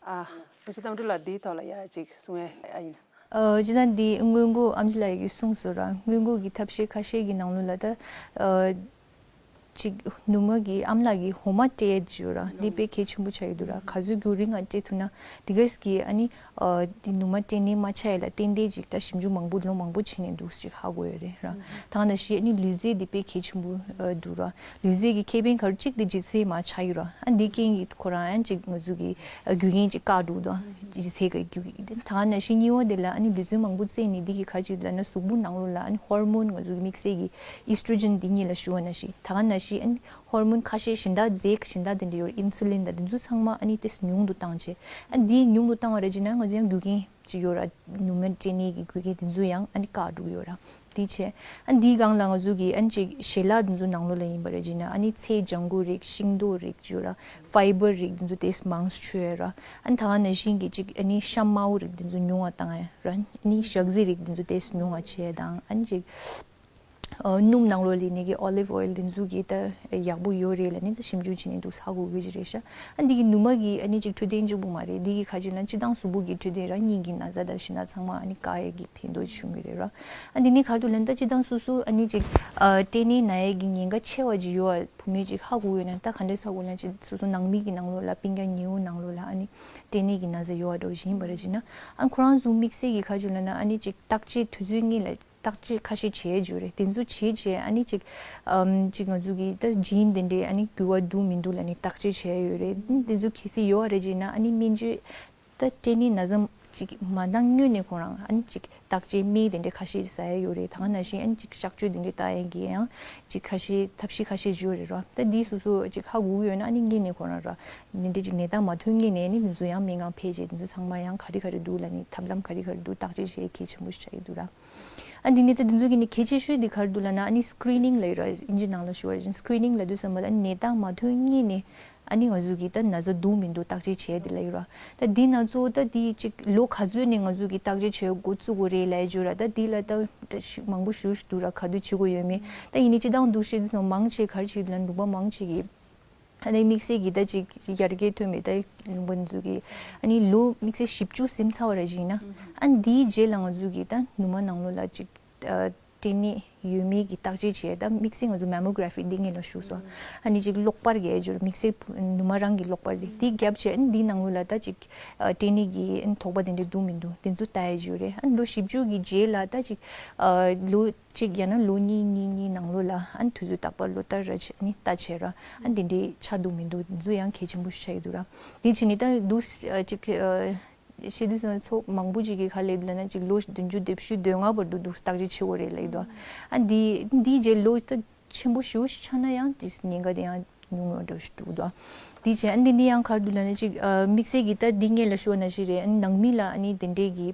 ཨ། དཔེ་ཆ་གཏམ་གྲོགས་ལགས་འདིའི་ཐོག་ལ་ཡ་ཅིག་གསུང་ཡས་ཨ་ཡིན། ཨ་སྤྱིར་བཏང་འདི་སྔོན་འགོག་ཨམ་ཆི་ལགས་ཀྱིས་གསུངས་སོང་ར། སྔོན་འགོག་གི་ཐབས་ཤེས་ཁ་ཤས་ཀྱི་ནང་ལོགས་ལ་ད་ཨ་ཅིག་ནུ་མ་གི་ཨམ་ལགས་ཀྱི་འོ་མ་སྤྲད་ཡས་ཅིག་ཡོད་ར། འདི་དཔེ་གལ་ཆེན་པོ་ཆགས་ཡོད་འདུག་ར། ག་ཚོད་རྒྱུན་རིང་ང་སྤྲད་ཐུབ་ན་འདི་གས་ཀྱི་ཨ་ནི་ཨ་འདི་ནུ་མ་སྤྲད་ནད་མ་ཆགས་ཡས་ལ་ཏན་ཏན་ཅིག་ད་ཞིབ་འཇུག་མང་པོ་ལོ་མང་པོ་བྱས་ནས་འདུག་ཅིག་ཧ་གོ་ཡོད་རེད་ར། ད་ག་ནང་བཞིན་ཨ་ནི་ལུས་རྩལ་འདི་དཔེ་གལ་ཆེན་པོ་ཨ་འདུག་ར། ལུས་རྩལ་གྱི་ཁེ་ཕན་ག་རེ་གཅིག་དེ་ལྗིད་ཚད་མར་ཆག་ཡོད་ར། ཨ་འདི་རྐྱེན་གྱིས་ཁོ་རང་ཡང་ཅིག་ང་ཚོ་གི་ཨ་རྒྱུ་རྐྱེན་ཅིག་བཀག་འགྲོ་དང་ལྗིད་ཚད་ཀྱི་རྒྱུ་རྐྱེན་དེ། ད་ག་ནང་བཞིན་གཉིས་པ་དེ་ལ་ཨ་ནི་ལུས་རྩལ་མང་པོ་རྩེད་ནས་འདི་གི་ག་རེ་བྱེད་ལབ་ན་གཟུགས་པོ་ནང་ལོགས་ལ་ཨ་ནི་ཧོར་མོན་ང་ཚོ་གི་དམིགས་བསལ་གྱི་ཨི་སི་ཊྲོ་ཇེན་འདི་གཉིས་ལ་ཞུ་བ་ནང་བཞིན་ད་ག་ནང་བཞིན་ཨ་ནི་ཧོར་མོན་ཁ་ཤས་གཞན་དག་རྫས་གཞན་དག་དེ་འདྲ་ཡོད་རེད། ཨིན་སུ་ལིན་དང་དེ་ཚོ་ཚང་མ་ཨ་ནི་ཏོག་ཙམ་ཉུང་དུ་བཏང་བྱས། ཨ་འདི་ཉུང་དུ་བཏང་བ་རེད་བྱས་ན་ང་ཚོ་ཡང་རྒྱུ་རྐྱེན་ཅིག་ཡོད་ར། ནུ་མ་སྤྲད་ནད་ཀྱི་རྒྱུ་རྐྱེན་དེ་ཚོ་ཡང་ཨ་ནི་བཀག་འགྲོ་གི་ཡོད་ར། དེ་བྱས་ཨ་འདིའི་སྒང་ལ་ང་ཚོ་གི་ཨ་ནི་ཅིག་ཞལ་ལག་དེ་ཚོ་ནང་ལོགས་ལ་ཡིན་པ་རེད་བྱས་ན་ཨ་ནི་ཚལ་ལྗང་གུ་རིགས་ཤིང་ཏོག་རིགས་ཅིག་ཡོད་ར། ཕའི་བར་རིགས་དེ་ཚོ་ཏོག་ཙམ་མང་ཙམ་མཆོད་ཡས་ར། ཨ་ནི་ད་ག་ནང་བཞིན་གྱི་ཅིག་ཨ་ནི་ཤ་དམར་པོ་རིགས་དེ་ཚོ་ཉུང་བ་བཏང་ཡས་ར། ཨ་ནི་ཞག་རྩི་རིགས་དེ་ཚོ་ཏོག་ཙམ་ཉུང་བ་བྱས་དང་ཨ་ནི་ཅིག་ཨ་སྣུམ་ནང་ལོགས་ལ་ནི་གི་ཨོ་ལིབ་ཨོ་ཡིལ་དེ་ཚོ་གི་ད་ཡག་པོ་ཡོད་རེད་ལབ་ནི་ད་ཞིབ་འཇུག་བྱས་ནས་འདུག་ཧ་གོ་གི་ཅིག་རེད་ཤག་ཨ་འདི་གི་ནུ་མ་གི་ཨ་ནི་ཅིག་འཕྲོད་བསྟེན་གཅིག་པུ་མ་རེད། འདི་གི་ཁ་ཅིག་ལ་སྤྱིར་བཏང་གཟུགས་པོ་གི་འཕྲོད་བསྟེན་ར་སྙིང་གི་ན་ཚ་དང་ཞེ་ན་ཚང་མ་ཨ་ནི་བཀག་ཡས་ཀྱི་ཕན་ཐོགས་ཅིག་བྱུང་གི་རེད་ར། ཨ་འདི་ནི་ག་རེ་འདུག་ལབ་ན་ད་སྤྱིར་བཏང་སོ་སོ་ཨ་ནི་ཅིག་ཨ་སྐྲན་ནད་ན་ཡས་ཀྱི་ཉེན་ཁ་ཆེ་བ་ཅིག་ཡོད་པ་བུད་མེད་ཅིག་ཧ་གོ་ཡོད་ན་ད་ག་འདྲས་ཧ་གོ་ལབ་ན་ཅིག་སོ་སོ་ནང་མི་གི་ནང་ལོགས་ལ་སྤུན་ཀྱག་ཉེ་བོ་ནང་ལོགས་ལ་ཨ་ནི་སྐྲན་ནད་ཀྱི་ན་ཚ་ཡོད་པ་འདྲ་བོ་ཞིག་ཡིན་པ་རེད་བྱས་ན་ཨ་ཁོ་རང་ཚོ་དམིགས་བསལ་གྱི་ཁ་ཅིག་ལབ་ན་ཨ་ནི་ཅིག་བརྟག་དཔྱད་དུས་ཚོད་གཉིས་ལ་བརྟག་དཔྱད་ཁ་ཤས་བྱས་ཡོད་རེད། དེ་ཚོ་བྱས་བྱས་ཨ་ནི་ཅིག་ཨམ་ཅིག་ང་ཚོ་གི་ད་ཇིན་དེ་འདྲའི་ཨ་ནི་འགྱུར་བ་འདུག་མི་འདུག་ལབ་ནས་བརྟག་དཔྱད་བྱས་ཡོད་རེད། དེ་ཚོ་གལ་སྲིད་ཡོད་རེད་བྱས་ན་ཨ་ནི་སྨན་བཅོས་ད་སྐྲན་ནད་ན་ཚ་ ཅིག་མ་འདང་སྔོན་ནས་ཁོ་རང་ཨ་ནི་ཅིག་བརྟག་དཔྱད་སྨན་དེ་འདྲ་ཁ་ཤས་ཟ་ཡ་ཡོད་རེད། ད་ག་ནང་བཞིན་ཨ་ནི་ཅིག་གཤག་བཅོས་དེ་འདྲ་བཏང་ཡ་གི་ཡང་ཅིག་ཁ་ཤས་ཐབས་ཤེས་ཁ་ཤས་ཡོད་རེད་རོ། ད་འདི་སོ་སོ་ཅིག་ཧ་གོ་གི་ཡོད་ན་ཨ་ནི་སྔོན་ནས་ཁོ་རང་རོ། འདི་འདྲ་ཅིག་ནད་རྟགས་མ་ཐོན་སྔོན་ནས་ཨ་ནི་འདི་ཚོ་ཡང་སྨན་ཁང་ཕེབས་བྱས་འདི་ཚོ་ཚང་མ་ཡང་ག་རེ་ག་རེ་འདུག་ལབ་ནི་ཐབས་ལམ་ག་རེ་ག་རེ་འདུག་བརྟག་དཔྱད་བྱེད་ཡ་གལ་ཆེན་པོ་ཞིག་ཆགས་ཀྱི་འདུག་ར། ཨ་འདི་ནི་ད་འདི་ཚོ་གི་ནི་གལ་ཆེ་ཤོས་འདི་ག་རེ་འདུག་ལབ་ན་ཨ་ནི་སི་ཀི་རི་ནིང་ལབ་ཡོད་ར། ཨིན་ཇི་ནང་ལ་ཞུ་བ་ཡིན་སི་ཀི་རི་ནིང་ལབ་དུས་ཙམ་པ་ལ་ཨ་ནི་ནད་རྟགས་མ་ཐོན་སྔོན་ནས་ཨ་ནི་ང་ཚོ་གི་ད་ན་ཚ་འདུག་མི་འདུག་བརྟག་དཔྱད་བྱས་འདི་ལབ་ཡོད་ར། ད་འདི་ན་ཚོ་ད་འདི་ཅིག་ལོ་ག་ཚོད་ནས་ང་ཚོ་གི་བརྟག་དཔྱད་བྱེད་འགོ་བཙུགས་དགོས་རེད་ལབ་ཡོད་ར། ད་འདི་ལ་ད་ད་ཞིག་མང་པོ་ཞུ་ཞུ་འདུག་ར། ག་དུས་བྱེད་དགོས་ཡོད་མེད་ད་ཡིན་ནི་སྤྱི་བཏང་འདུག་བཤད་དུས་ཙམ་མང་ཆེ་ག་རེ་བྱེད་འདུག་ལབ་ན་ལུང་པ་མང་ཆེ་གི་ཨ་ནི་དམིགས་བསལ་གྱི་ད་ཅིག་ཡར་རྒྱས་ཐོན་པའི་ད་ལུང་པ་འཛུགས་ཀྱི་ཨ་ནི་ལོ་དམིགས་བསལ་བཞི་བཅུ་ཟིན་ཚར་བ་རེ་ཞིག་ཡིན་ན་ཨ་ནི་འདིའི་རྗེས་ལ་ང་ཚོ་གི་ད་ནུ་མ་ནང་ལོགས་ལ་ཅིག་ཨ་སྐྲན་ནད་ཡོད་མེད་ཀྱི་བརྟག་དཔྱད་བྱས། ད་དམིགས་བསལ་ང་ཚོ་མེ་མོ་གྷ་ར་ཕི་འདི་སྔོན་ལ་ཞུས་སོང་། ཨ་ནི་ཅིག་གློག་པར་གྱི་ཨེ་ཇུར་དམིགས་བསལ་ནུ་མ་རང་གི་གློག་པར་འདི་འདི་བརྒྱབ་བྱས་ཨ་ནི་འདི་ནང་ལོགས་ལ་ད་ཅིག་ཨ་སྐྲན་ནད་ཀྱི་ཨ་ནི་དོགས་པ་དེ་འདྲ་འདུག་མི་འདུག་དེ་ཚོ་ལྟ་ཡ་ཨེ་ཇུར་རེད། ཨ་ནི་ལོ་བཞི་བཅུ་གི་རྗེས་ལ་ད་ཅིག་ཨ་ལོ་གཅིག་ཡང་ན་ལོ་གཉིས་གཉིས་གཉིས་ནང་ལོགས་ལ་ཨ་ནི་དུས་ཚོད་རྟག་པར་ལོ་ལྟར་ར་བྱས་ནི་ལྟ་བྱས་ར་ཨ་ནི་དེ་འདྲའི་ཆགས་འདུག་མི་འདུག་འདི་ཚོ་ཡང་གལ་ཆེན་པོ་ཞིག་ཆགས་ཀྱི་འདུག་ར། དེ་བྱས་ནི་ད་འདུག་ཨ་ཅིག་ཨ་བཤད་དུས་ཙམ་ཚོ་མང་པོ་ཅིག་གིས་ག་ལབ་ལབ་ན་ཅིག་ལོ་བདུན་ཅུ་དོན་བདུན་ཅུ་དོན་ལྔ་བར་དུ་འདུག་བརྟག་དཔྱད་བྱེད་དགོས་རེད་ལབ་ཀྱི་འདུག་ཨ་འདི་འདིའི་རྗེས་ལོ་ད་ཆེན་པོ་ཞེ་པོ་ཞིག་ཆགས་ན་ཡང་དེ་ཉེན་ཁ་དེ་ཡང་ཉུང་ཉུང་འདྲ་ཞིག་འདུག་འདུག་དེ་བྱས་ཨ་འདི་འདི་ཡང་ག་རེ་འདུག་ལབ་ན་ཅིག་ཨ་དམིགས་བསལ་གྱི་ད་འདི་སྔོན་ལ་ཞུས་པ་ནང་བཞིན་རེད། ཨ་ནང་མི་ལ་ཨ་ནི་དེ་འདྲའི་གི་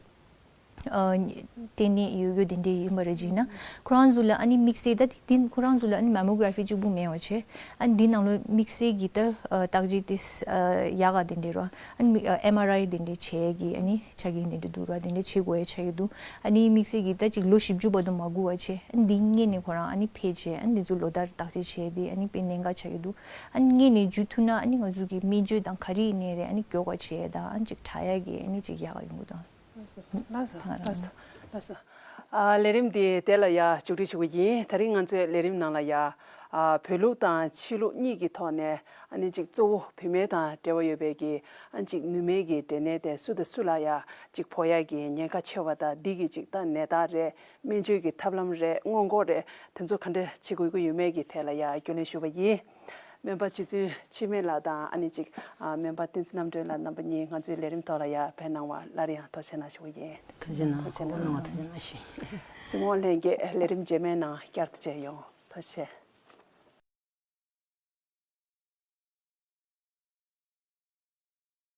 ཨ་སྐྲན་ནད་ཡོད་ཡོད་དེ་འདྲའི་ཡིན་པ་རེད་ཅིག་ན་ཁོ་རང་ཚོ་ལ་ཨ་ནི་དམིགས་བསལ་ད་དེ་ཁོ་རང་ཚོ་ལ་ཨ་ནི་མེ་མོ་གྷ་ར་ཕི་གཅིག་པུ་མེད་པ་བྱས། ཨ་ནི་འདི་ནང་ལོ་དམིགས་བསལ་གྱི་ད་ཨ་བརྟག་དཔྱད་དེ་ཨ་ཡག་ག་དེ་འདྲའི་རོ། ཨ་ནི་ཨ་ཨེམ་ཨར་ཨའི་དེ་འདྲའི་བྱས་ཀྱི་ཨ་ནི་ཆ་རྐྱེན་དེ་འདྲ་འདུག་རོ། དེ་འདྲ་བྱེད་དགོས་ཡ་ཆགས་ཀྱི་འདུག་ཨ་ནི་དམིགས་བསལ་གྱི་ད་ཅིག་ལོ་བཞི་བཅུ་བར་དུ་མ་སྒུག་པ་བྱས། ཨ་ནི་འདི་སྔོན་ནས་ཁོ་རང་ཨ་ནི་ཕེབས་བྱས་ཨ་ནི་འདི་ཚོ་ལོ་ལྟར་བརྟག་དཔྱད་བྱས་དེ་ཨ་ནི་དཔེ་གནད་འགག་ཆགས་ཀྱི་འདུག་ཨ་ནི་སྔོན་ནས་འཇུ་ཐུབ་ན་ཨ་ནི་ང་ཚོ་གི་སྨན་བཅོས་དང་ག་རེ་ཡིན་ནའི་རེད། ཨ་ནི་མགྱོགས་པ་བྱས་དང་ཨ་ནི་ཅིག་དྲག་ཡ་གི་ཨ་ནི་ཅིག་ཡག་ག་ཡོང་གི་འདུག་ལགས་སོ། ལགས་སོ། ལགས་སོ། ལགས་སོ། ཨ་ལས་རིམ་འདི་དེ་ལ་ཡ་མཇུག་སྒྲིལ་ཞུ་གི་ཡིན། ད་རིང་ང་ཚོའི་ལས་རིམ་ནང་ལ་ཡ་ཨ་བོད་ལུགས་དང་ཕྱི་ལུགས་གཉིས་ཀྱི་ཐོག་ནས་ཨ་ནི་ཅིག་གཙོ་བོ་བུད་མེད་དང་འབྲེལ་བ་ཡོད་པའི་གི་ཨ་ནི་ཅིག་ནུ་མའི་གི་འབྲས་ནད་དེ་སུ་དང་སུ་ལ་ཡ་ཅིག་ཕོག་ཡ་གི་ཉེན་ཁ་ཆེ་བ་དང་འདི་གི་ཅིག་ད་ནད་རྟགས་རེད། སྨན་བཅོས་ཀྱི་ཐབས་ལམ་རེད། སྔོན་འགོག་རེད། དེ་ཚོ་ག་འདྲ་བྱེད་དགོས་ཀྱི་ཡོད་མེད་ཀྱི་ཐད་ལ་ཡ་རྒྱུས་ལོན་ཞུ་བ་ཡིན། སྨན་པ་རྗེ་བཙུན་འཆི་མེད་ལགས་དང་ཨ་ནི་ཅིག་ཨ་སྨན་པ་བསྟན་འཛིན་རྣམ་གྲོལ་ལགས་རྣམ་པ་གཉིས་ང་ཚོའི་ལས་རིམ་ཐོག་ལ་ཡ་ཕེབས་གནང་བ་སླར་ཡང་ཐུགས་རྗེ་གནང་ཞུ་བ་ཡིན། ཐུགས་རྗེ་གནང་། ཐུགས་རྗེ་གནང་། ཐུགས་རྗེ་གནང་། ཐུགས་རྗེ་གནང་ཞུ་ཡིན། གཟིགས་མོ་ལྷན་རྒྱས་ལས་རིམ་རྗེས་མའི་ནང་བསྐྱར་དུ་མཇལ་ཡོང་། ཐུགས་རྗེ་ཆེ།